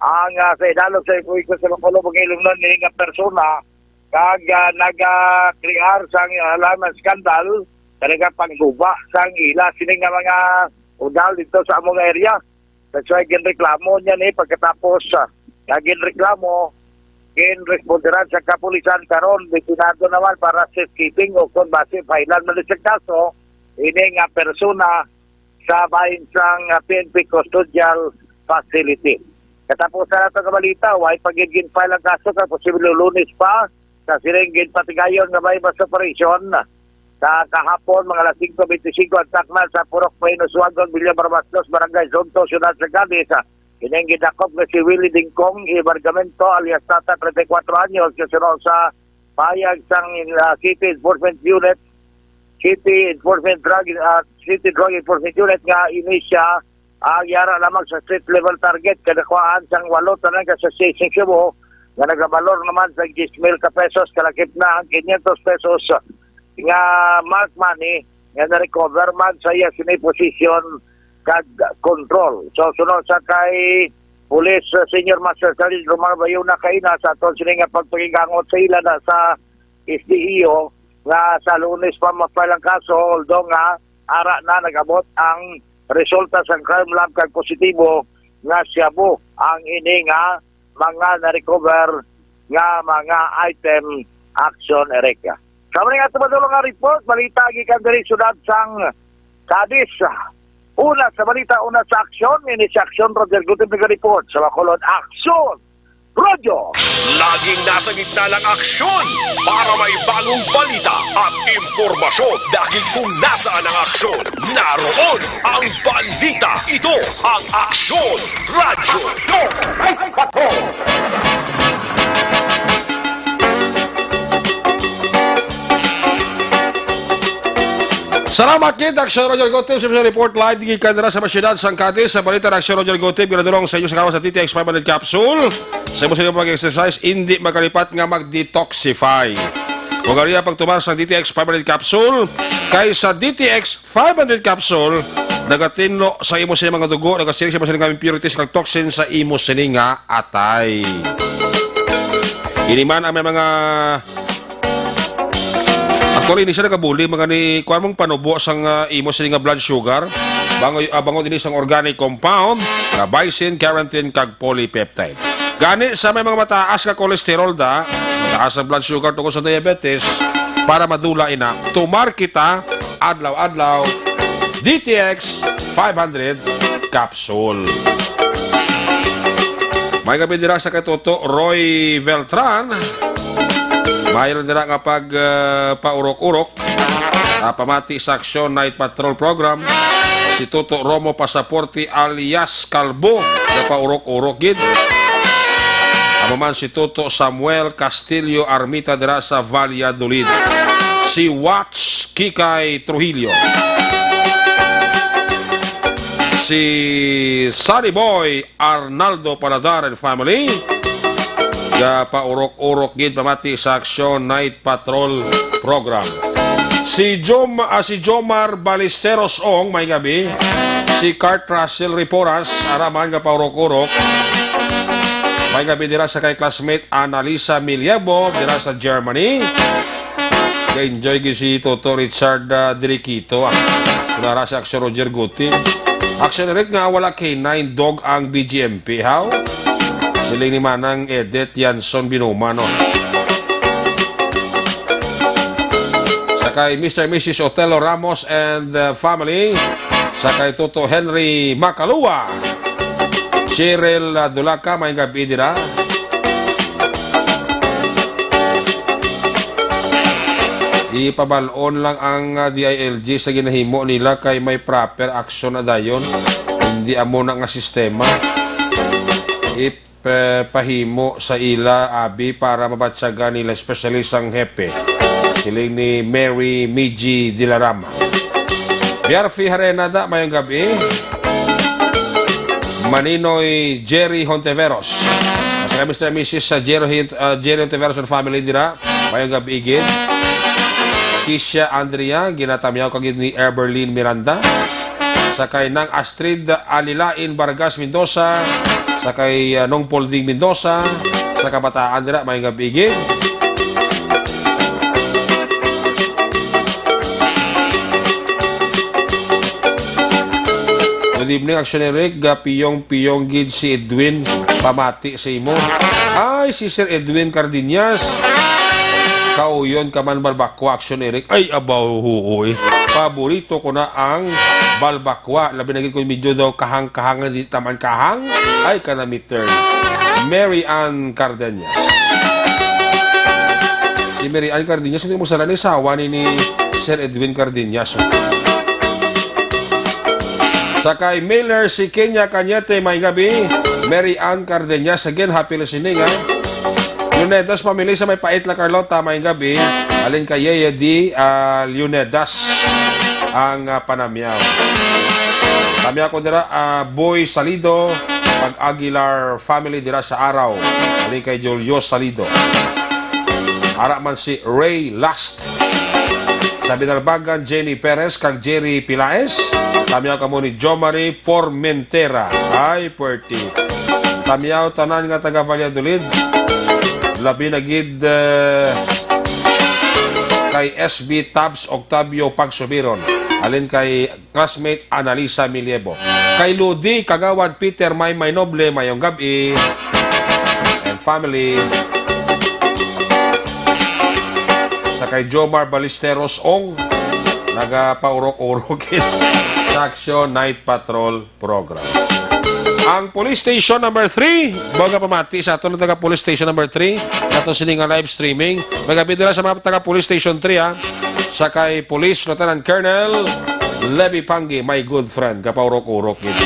ang, ah, sa idalom sa ipuwiko sa makahulubog nga ilimnon ni nga persona, kag, ah, nagakrear sang, ah, alarm and scandal, kag nagapangguba sang ila sini nga mga udal dito sa amo nga area. That's why ginreklamo niya ni pagkatapos, ah, nga ginreklamo, ginresponderan sa kapulisan karon, destinado naman para safekeeping o kung basi file-an man sa kaso, ini nga persona sa bahin sang, ah, P N P custodial facility. Katapos sa nato nga balita, way pa gid gin-file ang kaso kag posible Lunes pa sa sining ginpatigayon nga buy-bust operation. Sa kahapon, mga alas singko bente singko, ang takna sa Purok Painos Wagon, Villa Barbastos, Barangay Zonto, Siyudad sa Cadiz. Ining gidakop nga si Willie Dingkong Ibargamento alias Tata, treinta y cuatro anyos, nga suno sa pahayag sang, ah, City Enforcement Unit, City Enforcement Drug, ah, City Drug Enforcement Unit nga ini siya ang yara lamang sa street level target, kadakwaan sang walo tanan ka sachet sing shabu nga nagabalor naman sa diyes mil ka pesos, kalakip na ang quinientos pesos nga marked money nga na-recover man sa iya sini posisyon kag control. So, suno sa kay Police, uh, Senior Master Sergeant Romar Bayona kaina sa aton sini nga pagpakigangot sa ila na sa S D E O nga sa Lunes pa ma-file ang kaso, although nga ara na nag-abot ang resulta sang crime lab kag positibo nga shabu ang ini nga mga na-recover nga mga item, Action Eric. Sa mga nga tumadulong nga report, balita gikan diri siyudad sang Cadiz. Una sa balita, una sa aksyon, ini si Aksyon Roger Gutib nag-report sa Bacolod. Aksyon! Radyo. Laging nasa gitna ng aksyon para may bagong balita at impormasyon. Dahil kung nasaan ang aksyon, naroon ang balita. Ito ang Aksyon Radyo. Ay, patrol! Salamat gid, Aksyon Roger Gutib, sa report live gikan dira sa siyudad sang Cadiz. Sa balita, Aksyon Roger Gutib, ginadulong sa inyo sa karon sa D T X five hundred capsule. Sa imo sa pag-exercise, hindi makalipat nga mag-detoxify. Huwag kaliya pagtumar sa D T X five hundred capsule, kay sa D T X five hundred capsule, nagatinlo sa imo sini mga dugo, nagasiring sa imo sini nga impurities kag toxin sa imo sini nga atay. Ini man ang may mga Actually, hindi siya nagabuli, mga ni, kuwan mong panubo sang, ah, imo sini nga blood sugar. Bango, ah, bango din sang organic compound, nga bison, carotene, kag polypeptide. Gani sa may mga mataas nga cholesterol da, mataas ang blood sugar tungod sa diabetes, para madula ina, tumar kita adlaw-adlaw, D T X five hundred capsule. May gabi dira sa kay Toto Roy Beltran. May lang dira nga pag, ah, paurok-urok. Ah, pamati sa Aksyon Night Patrol Program, si Toto Romo Pasaporte alias Kalbo, nga paurok-urok gid. Amo man si Toto Samuel Castillo Armita dira sa Valladolid. Si Watch Kikay Trujillo. Si Sunny Boy Arnaldo Paladar and family. Gapaurok-urok gid pamati sa Aksyon Night Patrol Program. Si Jom-, ah, si Jomar Ballesteros Ong, may gabi. Si Kurt Russell Riporas, ara man gapaurok-urok. May gabi dira sa kay classmate Annalisa Miliabo, dira sa Germany. Ga-enjoy gid si Toto Richard, ah, Diriquito, ah. Kunara si Aksyon Roger Guti. Aksyon Eric nga wala K nine dog ang B G M P, how? Siling ni Manang Edith Yanson Binuma, no? Sa kay Mister Missus Otelo Ramos and, uh, family. Sa kay Toto Henry Makalua. Cheryl, uh, Dulaca, may gabi dira. Ipabal-on lang ang, ah, D I L G sa ginahimo nila kay may proper action na dayon. Hindi amo na nga sistema. Ipahimo sa ila, abi, para mabatyagan nila, especially sang hepe. Siling ni Mary Miji Dilarama. Biarfi Harena da, mayong gabi. Maninoy Jerry Honteveros. Kay Mister and Missus sa Jerry, Hint-, ah, Jerry Honteveros and family dira. Mayong gabi gid. Kisha Andrea, ginatamyaw ka gid ni Everlyn Miranda. Sa kay Nang Astrid Alilain Vargas Mendoza. Sa kay, ah, Nong Polding Mendoza. Sa kabataan dira, mayong gabi gid. Good evening, Action Eric. Gapiyong-piyong gid si Edwin. Pamati sa imo. Ay, si Sir Edwin Cardenas. Kauyon ka man balbakwa, Action Eric. Ay, abaw, huoy. Paborito ko na ang balbakwa. Labi na gid kung medyo daw kahang-kahangan, di taman kahang. Ay, kanami turn. Mary Ann Cardenas. Si Mary Ann Cardenas, hindi mo sala ni sawa ni, ni Sir Edwin Cardenas. Sa kay Miller si Kenya Cañete, may gabi. Mary Ann Cardenas, again, happy listening, ha? Lunedas, pamili sa may pait la Carlota, may gabi. Alin kay Yeye di, ah, Lunedas ang, ah, panamyaw. Tamyaw ko dira, ah, Boy Salido, pag Aguilar family dira sa Araw. Alin kay Julio Salido. Ara man si Ray Last. Sa Binalbagan, Jenny Perez kag Jerry Pilaes. Tamyaw kamo ni Jomari Formentera. Ay, puwerte. Tamyaw tanan nga taga Valladolid. Labi na gid, eh, kay S B Tabs Octavio Pagsubiron. Alin kay classmate Analisa Milievo. Kay Ludi, Kagawad Peter May May Noble, mayong gabi. And family. Sa kay Jomar Balisteros Ong, nagapaurok-urok sa Action Night Patrol program. Ang Police Station number three, baga pamati sa aton taga Police Station number three, sa aton sini nga live streaming. May gabi dira sa mga taga Police Station three, ha. Sa kay Police Lieutenant Colonel Levy Panggi, my good friend, kapaurok-urok gid.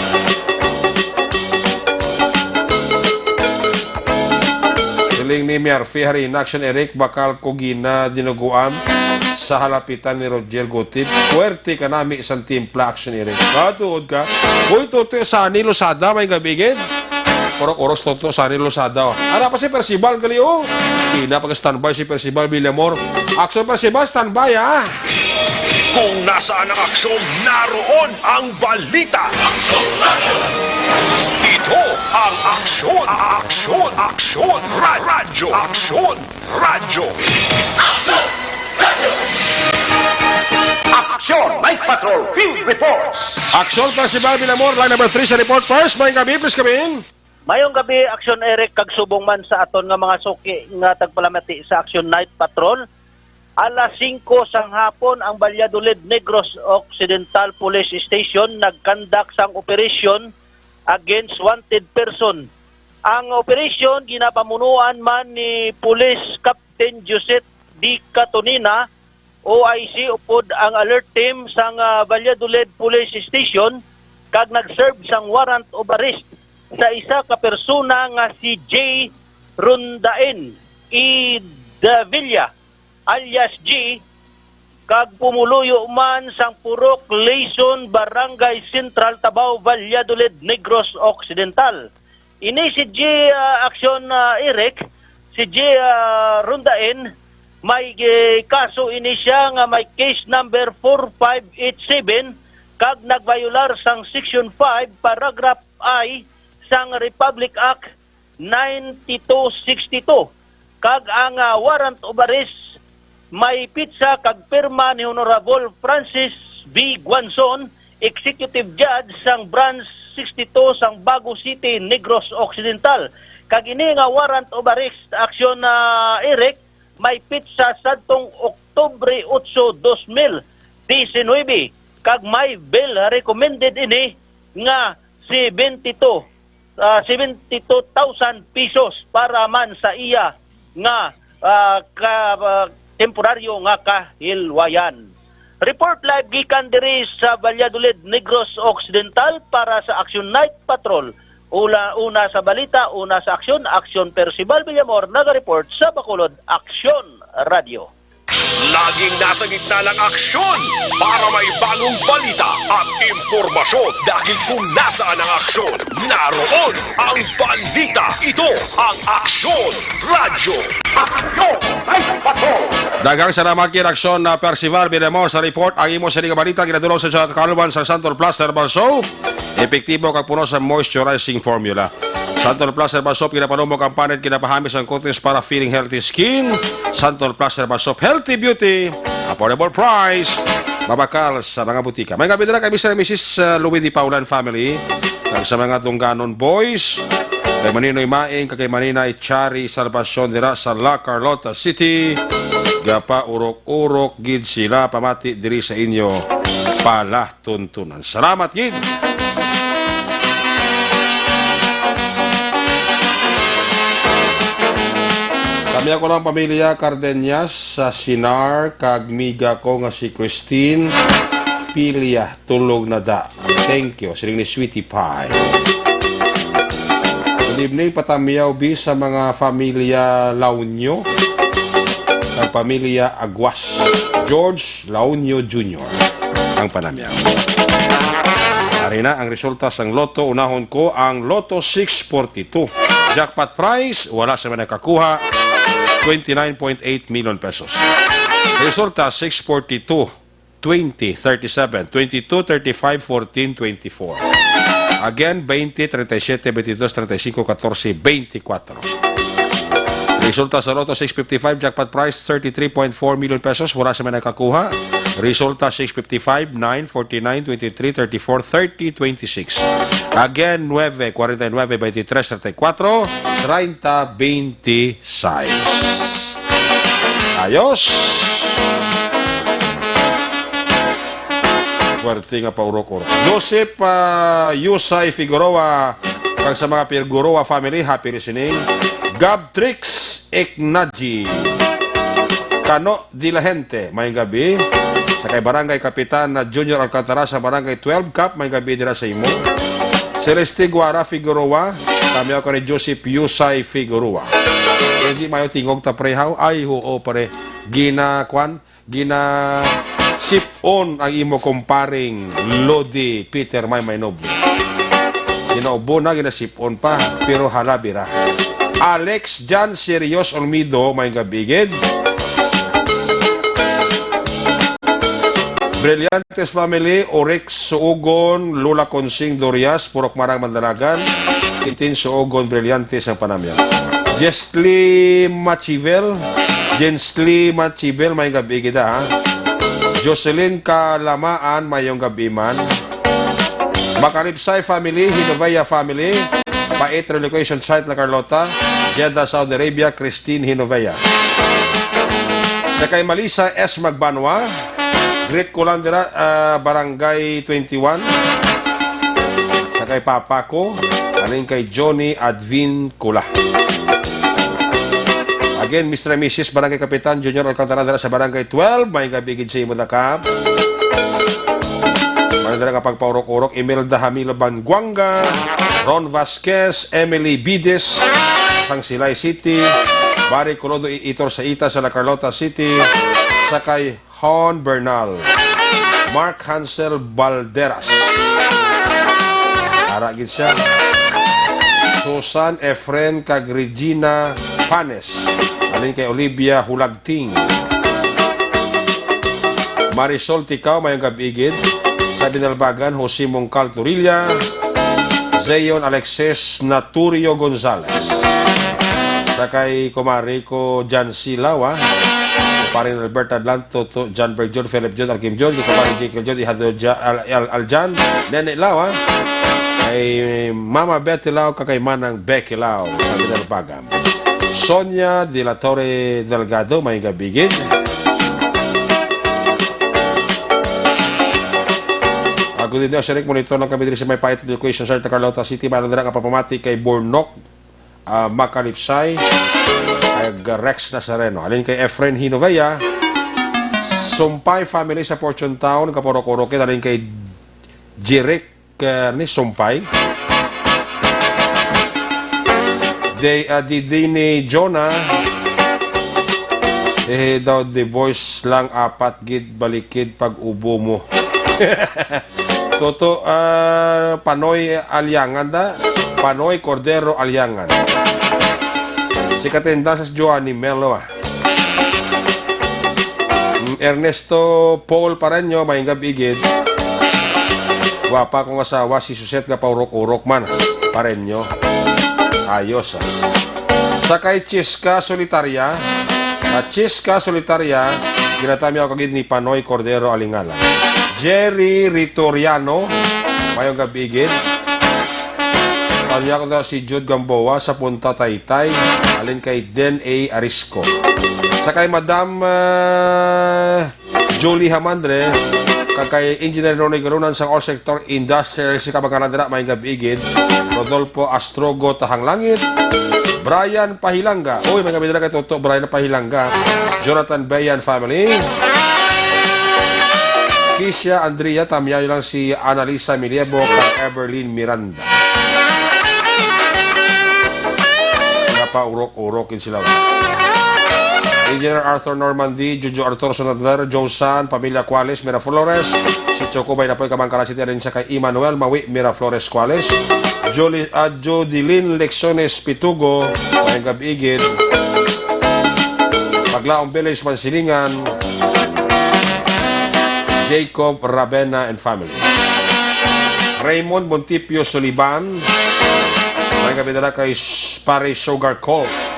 Siling ni Murphy Harina, Action Eric, bakal ko gina dinuguan sa halapitan ni Roger Gutib. Puwerte ka nami sang timpla, Action Eric. Ah, tuod ka. Uy, Toto Sani Losada, may gabi gid. Orok-orok si Toto Sani Losada, oh. Ara pa si Percival gali, oh. Ina, pag-standby si Percival Villamor. Action, Percival, standby, ha. Kung nasaan ang aksyon, naroon ang balita. Ito ang Aksyon, Aksyon, Aksyon, Ra-, Radyo, Aksyon, Radyo. Aksyon Night Patrol Field Reports. Aksyon, Percival Villamor, line number three sa report. First, may gabi, please come in. Mayong gabi, Aksyon Eric, kag subong man sa aton nga mga suki nga tagpalamati sa Aksyon Night Patrol. Alas singko sang hapon, ang Valladolid Negros Occidental Police Station nagkandak sang operasyon against wanted person. Ang operasyon ginapamunuan man ni Police Captain Josette D. Catonina, O I C, upod ang alert team sang, ah, Valladolid Police Station, kag nag-serve sang warrant of arrest sa isa ka persona nga si J. Rondain E. Davila, alias G, kag pumuluyo man sang Purok Leyson, Barangay Central, Tabaw, Valladolid, Negros Occidental. Ini si G, ah, Aksyon, ah, Eric, si G, ah, Rondain, may, eh, kaso ini siya nga may case number four five eight seven, kag nagbayolar sang Section five, Paragraph I sang Republic Act ninety-two sixty-two, kag ang, ah, warrant of arrest may pitsa kag pirma ni Honorable Francis V. Guanzon, Executive Judge sang Branch sixty-two sang Bago City, Negros Occidental. Kag ini nga warrant of arrest, Aksyon, ah, Eric, may pitsa sadtong Oktubre otso, dos mil diecinuebe, kag may bail recommended ini nga seventy-two, ah, seventy-two thousand pesos para man sa iya nga, ah, ka-, ah, temporaryo nga kahilwayan. Report live gikan diri sa Valladolid, Negros Occidental para sa Action Night Patrol. Ula, una sa balita, una sa aksyon, Aksyon Percival Villamor, naga-report sa Bacolod, Aksyon Radio. Laging nasa gitna ng aksyon para may bagong balita at impormasyon. Dahil kung nasaan ang aksyon, naroon ang balita. Ito ang Aksyon Radyo. Daghang salamat kay Aksyon na Percival Villamor sa report. Ang imo sini nga balita ginadulong sa Kaluban sa Santon Plus Herbal Soap. Epektibo kag puno sa moisturizing formula. Santon Plus Herbal Soap, ginapanumog ang panit, ginapahamis ang kutis para feeling healthy skin. Santon Plus Herbal Soap, healthy beauty, affordable price, mabakal sa mga butika. May gabi na kay Mister and Missus, uh, Louie Di Paulan family, kag sa mga Dungganon boys, kay Maninoy Maing, kag kay Maninay Chari Salvacion dira sa La Carlota City. Gapa urok-urok gid sila pamati diri sa inyo palatuntunan. Salamat gid. Kami ako lang pamilya Cardenas sa Sinar kag miga ko nga si Christine Pilia, tulog na da. Thank you. Siling ni Sweetie Pie. Good evening, patamiyaw bi sa mga familia Launyo kag pamilya Aguas. George Launyo Junior ang panamiyaw. Ari na ang resulta sang Lotto. Unahon ko ang Lotto six forty-two. Jackpot prize, wala sa may nakakuha, twenty-nine point eight million pesos. Resulta, six forty-two, twenty, thirty-seven, twenty-two, thirty-five, fourteen, twenty-four. Again, twenty, treinta y siete, veintidós, treinta y cinco, catorce, veinticuatro. Resulta sa Lotto six fifty-five, jackpot price, thirty-three point four million pesos. Wala sa may nakakuha. Resulta, six fifty-five, nine, forty-nine, twenty-three, thirty-four, thirty, twenty-six. Again, nueve, forty-nine, twenty-three, thirty-four, treinta, veintiséis. Ayos! Swerte nga paurok-urok. Joseph, ah, Yusay Figueroa, kag sa mga Figueroa family, happy listening. Gab Tricks Eknaji. Kano de la Gente, may gabi. Sa kay Barangay Kapitan na Junior Alcantara sa Barangay twelve, Cap, may gabi dira sa imo. Celeste Guara Figueroa, kami ako ni Joseph Yusay Figueroa. Hindi mayo tingog ta, pre, haw? Ay, oo, pre. Gina, kwan? Gina sip-on ang imo kumparing Lodi Peter May Maynobli. Ginaubo na, ginasip-on pa, pero halabi ra. Alex Jan Sirius Olmido, may gabigid. Brillantes family, Orex Suugon, Lula Consing Dorias, Purok Marang Mandalagan, Tintin Suugon, Brillantes ang panamyan. Jesly Machivel, Jensly Machivel, may gabi kita, ha? Jocelyn Kalamaan, mayong gabi man. Makalipsay family, Hinovea family, Pait Relocation Site, La Carlota, Jeddah, Saudi Arabia, Christine Hinovea. Sa kay Malisa S. Magbanwa, greet ko lang dira, ah, Barangay twenty-one. Sa kay Papa ko, aning kay Johnny Advin Kula. Again, Mister and Missus Barangay Kapitan Junior Alcantara dira sa Barangay twelve, may gabi gid sa imo, Dakap. May dira nga pagpaurok-urok, Imelda Hamilo Banguanga, Ron Vasquez, Emily Bides, sang Silay City, Barry Colodo I-, Itor sa Ita sa La Carlota City, sa kay Hon Bernal, Mark Hansel Balderas. Ara gid siya. Susan Efren kag Regina Panes. Alin kay Olivia Hulagting. Marisol Tikaw, mayong gab-i gid. Sa Binalbagan, Jose Mongcal Torilla. Zeon Alexis Naturio Gonzalez. Sa kay kumari ko, Jan Silaw, ah. Paring Albert Adlanto, to John Berg John, Philip John, Alkim John, kay Paring Jekyll John, Ihado Ja-, Al-, Al-, Aljan, Nene Law, ah. Kay Mama Betty Law, kag kay Manang Becky Law, sa Binalbagan. Sonia de la Torre Delgado, may gabigid. Ako din, Sir Rick, monitor lang kami diri sa may Pait Education Center, Carlota City. Mayroon dira nga papamati kay Bornok, ah, Makalipsay, Kay Rex Nazareno. Halin kay Efren Hinovea. Sumpay family sa Fortune Town, kapaurok-urok. Halin kay Jeric, eh, ni Sumpay. Day, ah, Didini Jonah. Eh, daw divorce lang, apat gid balikid pag ubo mo. Toto, ah, Panoy Alyangan da. Panoy Cordero Alyangan. Si Katenda sa Joanny Melo, ah. Mm, Ernesto Paul Pareño, maayong gab-i gid. Gwapa kong asawa, si Suset nga paurok-urok man. Pareño. Ayos, ah. Sa kay Chiska Solitaria, na Chiska Solitaria, ginatamyaw ka gid ni Panoy Cordero Alingala. Jerry Ritoriano, maayong gab-i gid. Tanya ko na si Jude Gamboa sa Punta Taytay, halin kay Den A Arisco. Sa kay Madam, ah, Julie Hamandre, kag kay Engineer Ronnie Garunan sa All Sector Industrial, si kabangkalan dira, maayong gab-i gid. Rodolfo Astrogo Tahanglangit, Brian Pahilanga. Uy, maayong gab-i dira kay Toto Brian Pahilanga. Jonathan Bayan family. Kisha Andrea, tamyaw lang si Annalisa Miliebo, kag Everlyn Miranda. Nga paurok-urok gid sila. Engineer Arthur Normandy, Jojo Arthur Santander, Joe San, pamilya Cuales, Miraflores, si Choco Bay Napoy, kabangkalan si Terin sa kay Emmanuel Mawi, Miraflores, Cuales, Joli-, ah, Jodilyn Lexones Pitugo, maayong gab-i gid. Paglaom Village, Mansilingan, Jacob Ravena and family. Raymond Montipio Suliban, maayong gab-i dira kay Sh-, Pare Sugar Cole.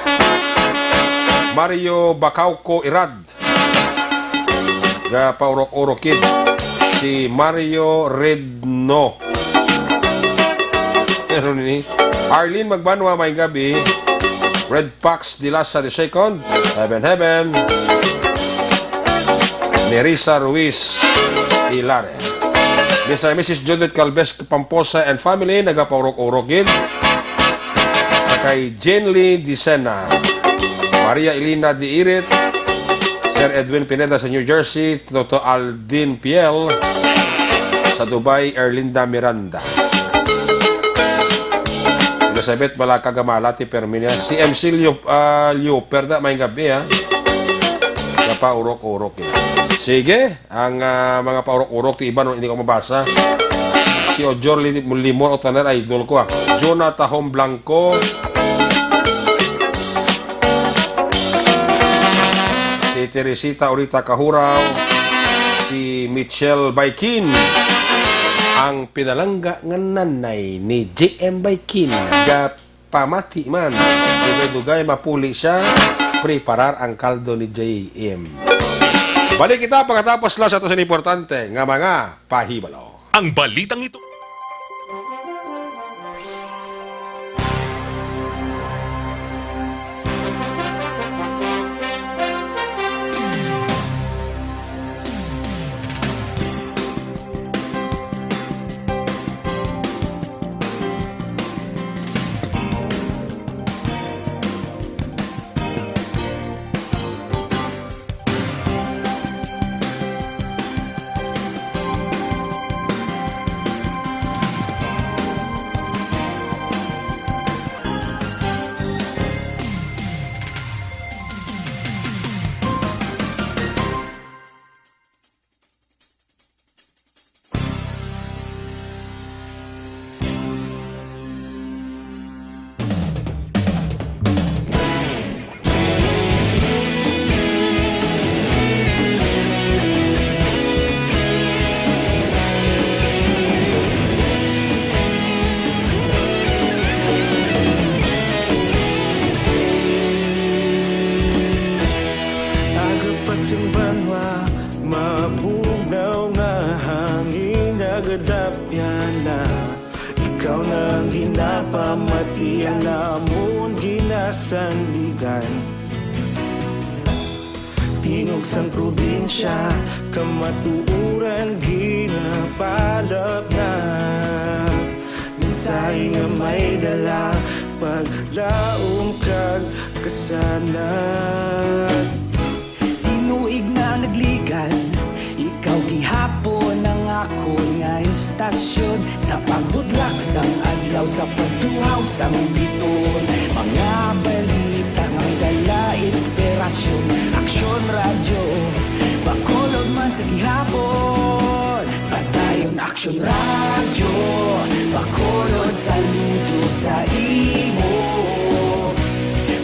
Mario Bacauco Irad, ga paurok-urok gid. Si Mario Redno. Pero ni Arlene Magbanwa, maayong gab-i. Red Fox Dilasa the second. Heaven, heaven. Nerissa Ruiz Hilares. Mister and Missus Judith Calves Pamposa and family, nagapaurok-urok gid. Kay Jenly Dicena, Maria Elena Diirit, Sir Edwin Pineda sa New Jersey, Toto Aldin Piel sa Dubai, Erlinda Miranda. Elizabeth Balaka Gamala, ti Perminia. Si M C Lio-, ah, Lioper da, maayong gab-i, ha? Kapaurok-urok, eh. Sige, ang, ah, mga paurok-urok, ti iban, hindi ko mabasa. Si Ojor Li-, Limor Otaner, idol ko, ah. Jonah Tahom Blanco. Si Teresita Orita Kahuraw. Si Michelle Baikin. Ang pinalangga nga nanay ni J M Baikin. Ga pamati man. Dugay-dugay mapuli siya, preparar ang kaldo ni J M. Balik kita pagkatapos lang sa ato sa importante nga mga pahibalo. Ang balitang ito. Aga pa sing banwa, mabugnaw nga hangin nagadapyan na. Ikaw na ang ginapamati, ang amon ginasandigan. Tingog sang probinsya, kamatuoran ginapalapnap. Mensahe nga may dala, paglaom ka Kasanag. Tinuig na nagligan, ikaw gihapon ang akon nga istasyon. Sa pagbudlak sang adlaw, sa pagtuhaw sang biton, mga balita nga may dala inspirasyon. Aksyon Radyo, Bacolod man sa gihapon. Padayon Aksyon Radyo, Bacolod, saludo sa imo.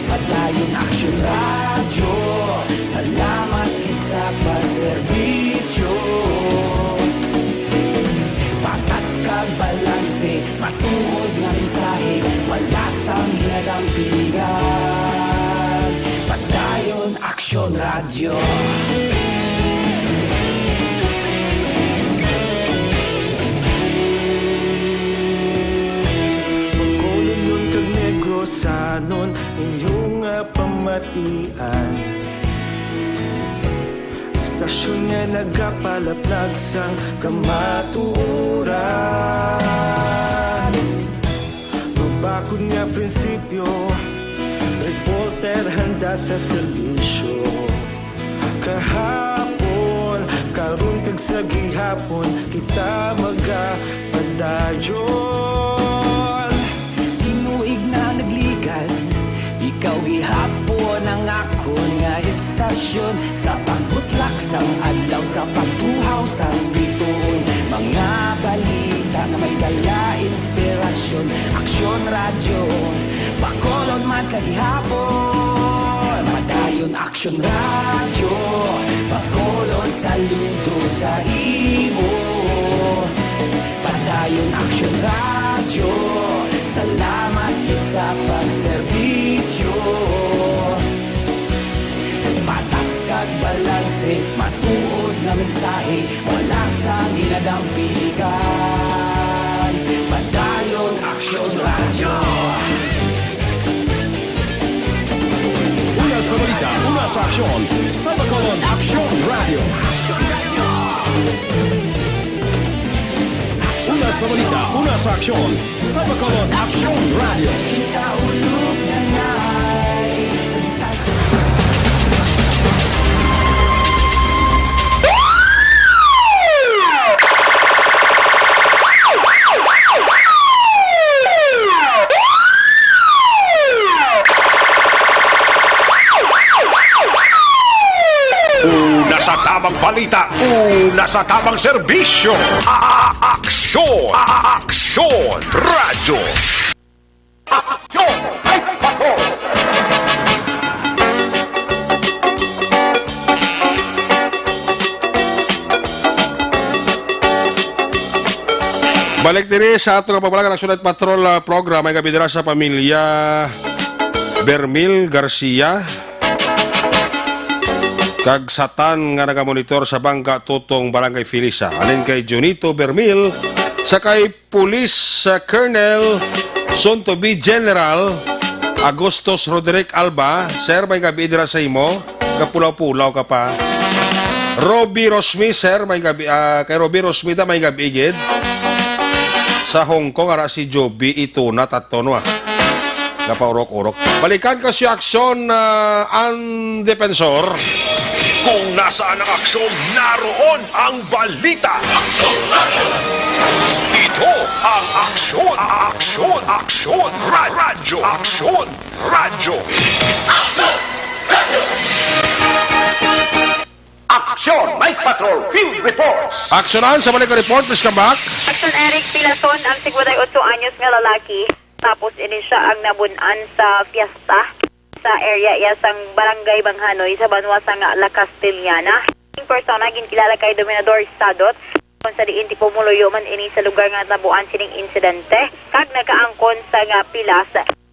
Padayon Aksyon Radyo, salamat gid sa pagserbisyo. Patas kag balanse, matuod nga mensahe, wala sang ginadampigan. Padayon Aksyon Radyo. Bacolodnon kag Negrosanon, inyo nga pamatian. Istasyon nga nagapalaplag sang kamatuoran. Mabakod nga prinsipyo, reporter handa sa serbisyo. Kahapon, karon kag sa gihapon, kita magapadayon. Tinuig na nagligan, ikaw gihapon ang akon nga istasyon. Sa pagbutlak sang adlaw, sa pagtuhaw sang bituon, mga balita nga may dala inspirasyon. Aksyon Radyo, Bacolod man sa gihapon. Padayon Aksyon Radyo, Bacolod, saludo sa imo. Padayon Aksyon Radyo, salamat gid sa pagserbisyo. Patas kag balanse, matuod nga mensahe, wala sang ginadampigan. Padayon Aksyon Radyo. Una sa balita, una sa aksyon, sa Bacolod Aksyon Radyo. Una sa balita, una sa aksyon, sa Bacolod Aksyon Radyo. Kita ulog na ngay sa Bisaya. Una sa tamang balita, una sa tamang serbisyo. A-, a-, aksyon, a-, a-, aksyon, radyo. Aksyon, ay, patrol. Balik diri sa ato nga pagbalang Aksyon Night Patrol, ah, program. May gabi dira sa pamilya Bermil Garcia kag Satan nga nagamonitor sa Bangka Tutong, Barangay Felisa. Halin kay Junito Bermil sa kay Police, ah, Colonel, soon to be General Agustus Roderick Alba. Sir, may gabi dira sa imo. Kapulaw-pulaw ka pa. Robbie Rosmi, sir, may gabi, ah, kay Robbie Rosmi ta, may gabi gid. Sa Hong Kong, ara si Joby Ituna, tato, no, ah. Napaurok-urok. Balikan ko si Aksyon, ah, ang Defensor. Kung nasaan ang aksyon, naroon ang balita. Ito ang Aksyon, Aksyon, Aksyon, Ra-, Radyo, Aksyon, Radyo. Aksyon, Night Patrol, Field Reports. Aksyonan sa balik nga report, please come back. Aksyon Eric, pilason ang singkwenta y ocho anyos nga lalaki. Tapos ini siya ang nabun-an sa fiesta sa area iya sang Barangay Banghanoy sa banwa sang La Castellana. Ang persona ginkilala kay Dominador Sadot, kung sa diin tipo moluyo man ini sa lugar nga natabuan sining insidente, kag nakaangkon sa nga pilas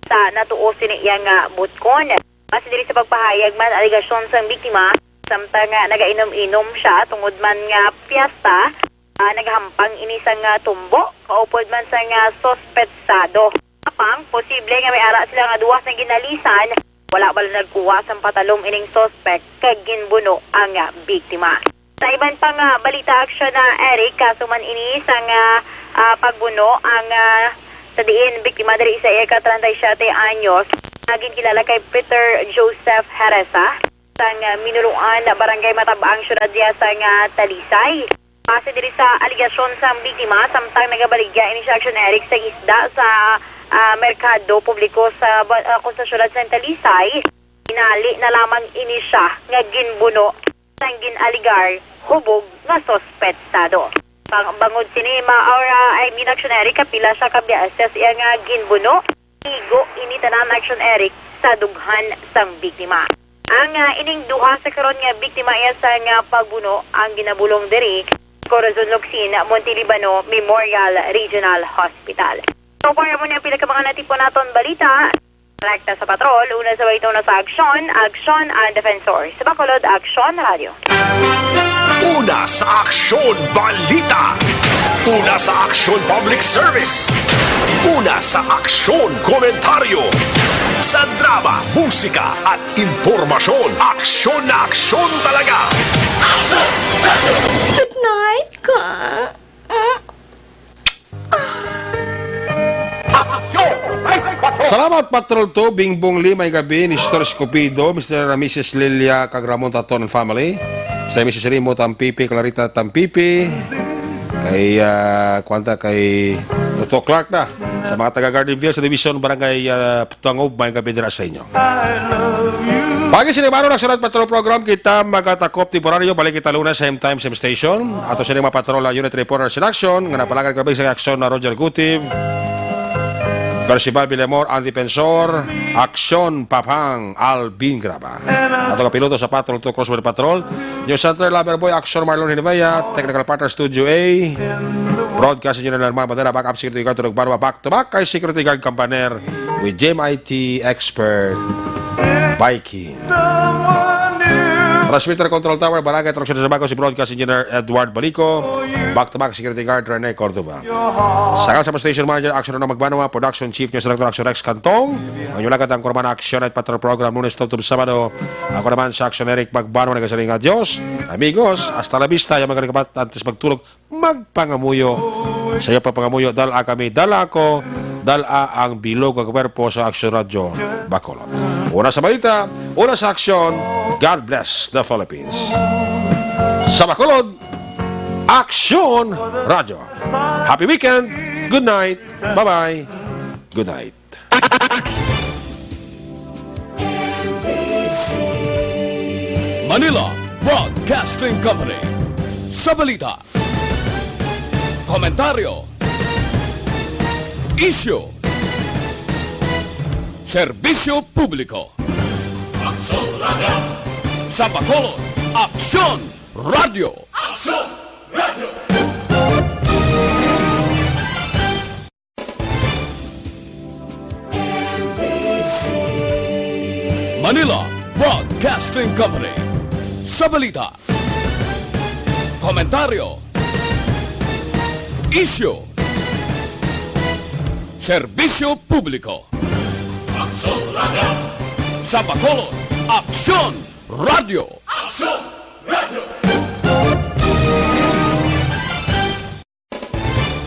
sa natuo sini iya nga butkon. Base diri sa pagpahayag man, alegasyon sang biktima, samtang nga nagainom-inom siya tungod man nga fiesta, ah, nagahampang ini sang, ah, tumbo, kaupod man sang, ah, suspetsado. Apang, posible nga may ara sila nga duwa sang ginalisan, wala bala nagkuha sang patalom ining suspek kag ginbuno ang, ah, biktima. Sa iban pa nga balita, Aksyon na Eric, kaso man ini sang, ah, ah, pagbuno ang, ah, sa diin biktima diri sa iya ka treinta y siete anyos. nga ginkilala kay Peter Joseph Heresa, sang, ah, Minuluan, Barangay Matabang, siyudad diya sang, ah, Talisay. Base diri sa alegasyon sang biktima, samtang nagabaligya ini si Action Eric sa isda sa, ah, merkado publiko sa ba-, ah, kung sa siyudad sang Talisay, inali na lamang ini siya nga ginbuno sang gin-alegar hubog nga suspetsado. Bang-, bangod sini, ma-, or, ah, I mean, Action Eric, kapila siya ka beses iya nga ginbuno. Igo ini tanan, Action Eric, sa dughan sang biktima. Ang, ah, ining duha sa karon nga biktima iya sang, ah, pagbuno ang ginabulong diri, Corazon Locsin, Monte Libano Memorial Regional Hospital. So far, amo ni ang pila ka mga natipon naton balita. Rekta sa patrol, una sa balita, una sa aksyon, aksyon ang defensor. Sa Bacolod, Aksyon Radio. Una sa aksyon, balita. Una sa aksyon, public service. Una sa aksyon, komentaryo. Sa drama, musika, at impormasyon, aksyon na aksyon talaga. Good night, ka. Salamat, Patrol two, Bingbong Lee, may gabi, Nestor Escopido, Mister and Missus Lilia, kag Ramon Taton and family. Sa Missus Rimo Tampipi, Clarita Tampipi, kay, ah, kwanta kay Toto Clark na. Sa mga taga Garden View sa Division, Barangay, ah, Tuangob, may gabi dira sa inyo. Pagi sini, mano, National Patrol Program, kita magatakop temporaryo. Balik kita Lunes, same time, same station. Ato sini mga patrol, ang unit reporter in action, nga napalagad kami sa aksyon na Roger Gutiv, Percival Villamor, ang defensor, aksyon, Papang Alvin Graba. Ato ka piloto sa Patrol two Crossword Patrol, News Center, Lover Boy, aksyon, Marlon Hinibaya, technical partner, Studio A, broadcast engineer, Norman Bandera, backup security guard, Tulog Banwa, back to back kay security guard, Campaner, with G M I T expert, Viking. Transmitter Control Tower, Barangay Traction sa Bago, si Broadcast Engineer Edward Balico. Back to back, Security Guard Rene Cordova. Sa Kalsamo Station Manager, Action Ronald Magbanwa. Production Chief News Director, Action Rex Cantong. Ang inyong lagad ang Kurman Action at Patrol Program, Lunes to Sabado. Ako naman sa Action, Eric Magbanwa, nagasiling nga Dios. Amigos, hasta la vista. Yung mga nagkapat, antes magtulog, magpangamuyo. Sa iyo pagpangamuyo, dala kami, dala ako, dala ang bilog nga kwerpo sa Action Radyo Bacolod. Una sa balita, una sa aksyon, God bless the Philippines. Sa Bacolod, Action Radyo. Happy weekend. Good night. Bye-bye. Good night. Manila Broadcasting Company. Sa balita, komentaryo, isyu, serbisyo publiko. Aksyon Radyo. Sa Bacolod, Aksyon Radyo. Aksyon Radyo. Manila Broadcasting Company. Sa balita, komentaryo, isyu, serbisyo publiko. Aksyon Radyo. Sa Bacolod, Aksyon Radyo. Aksyon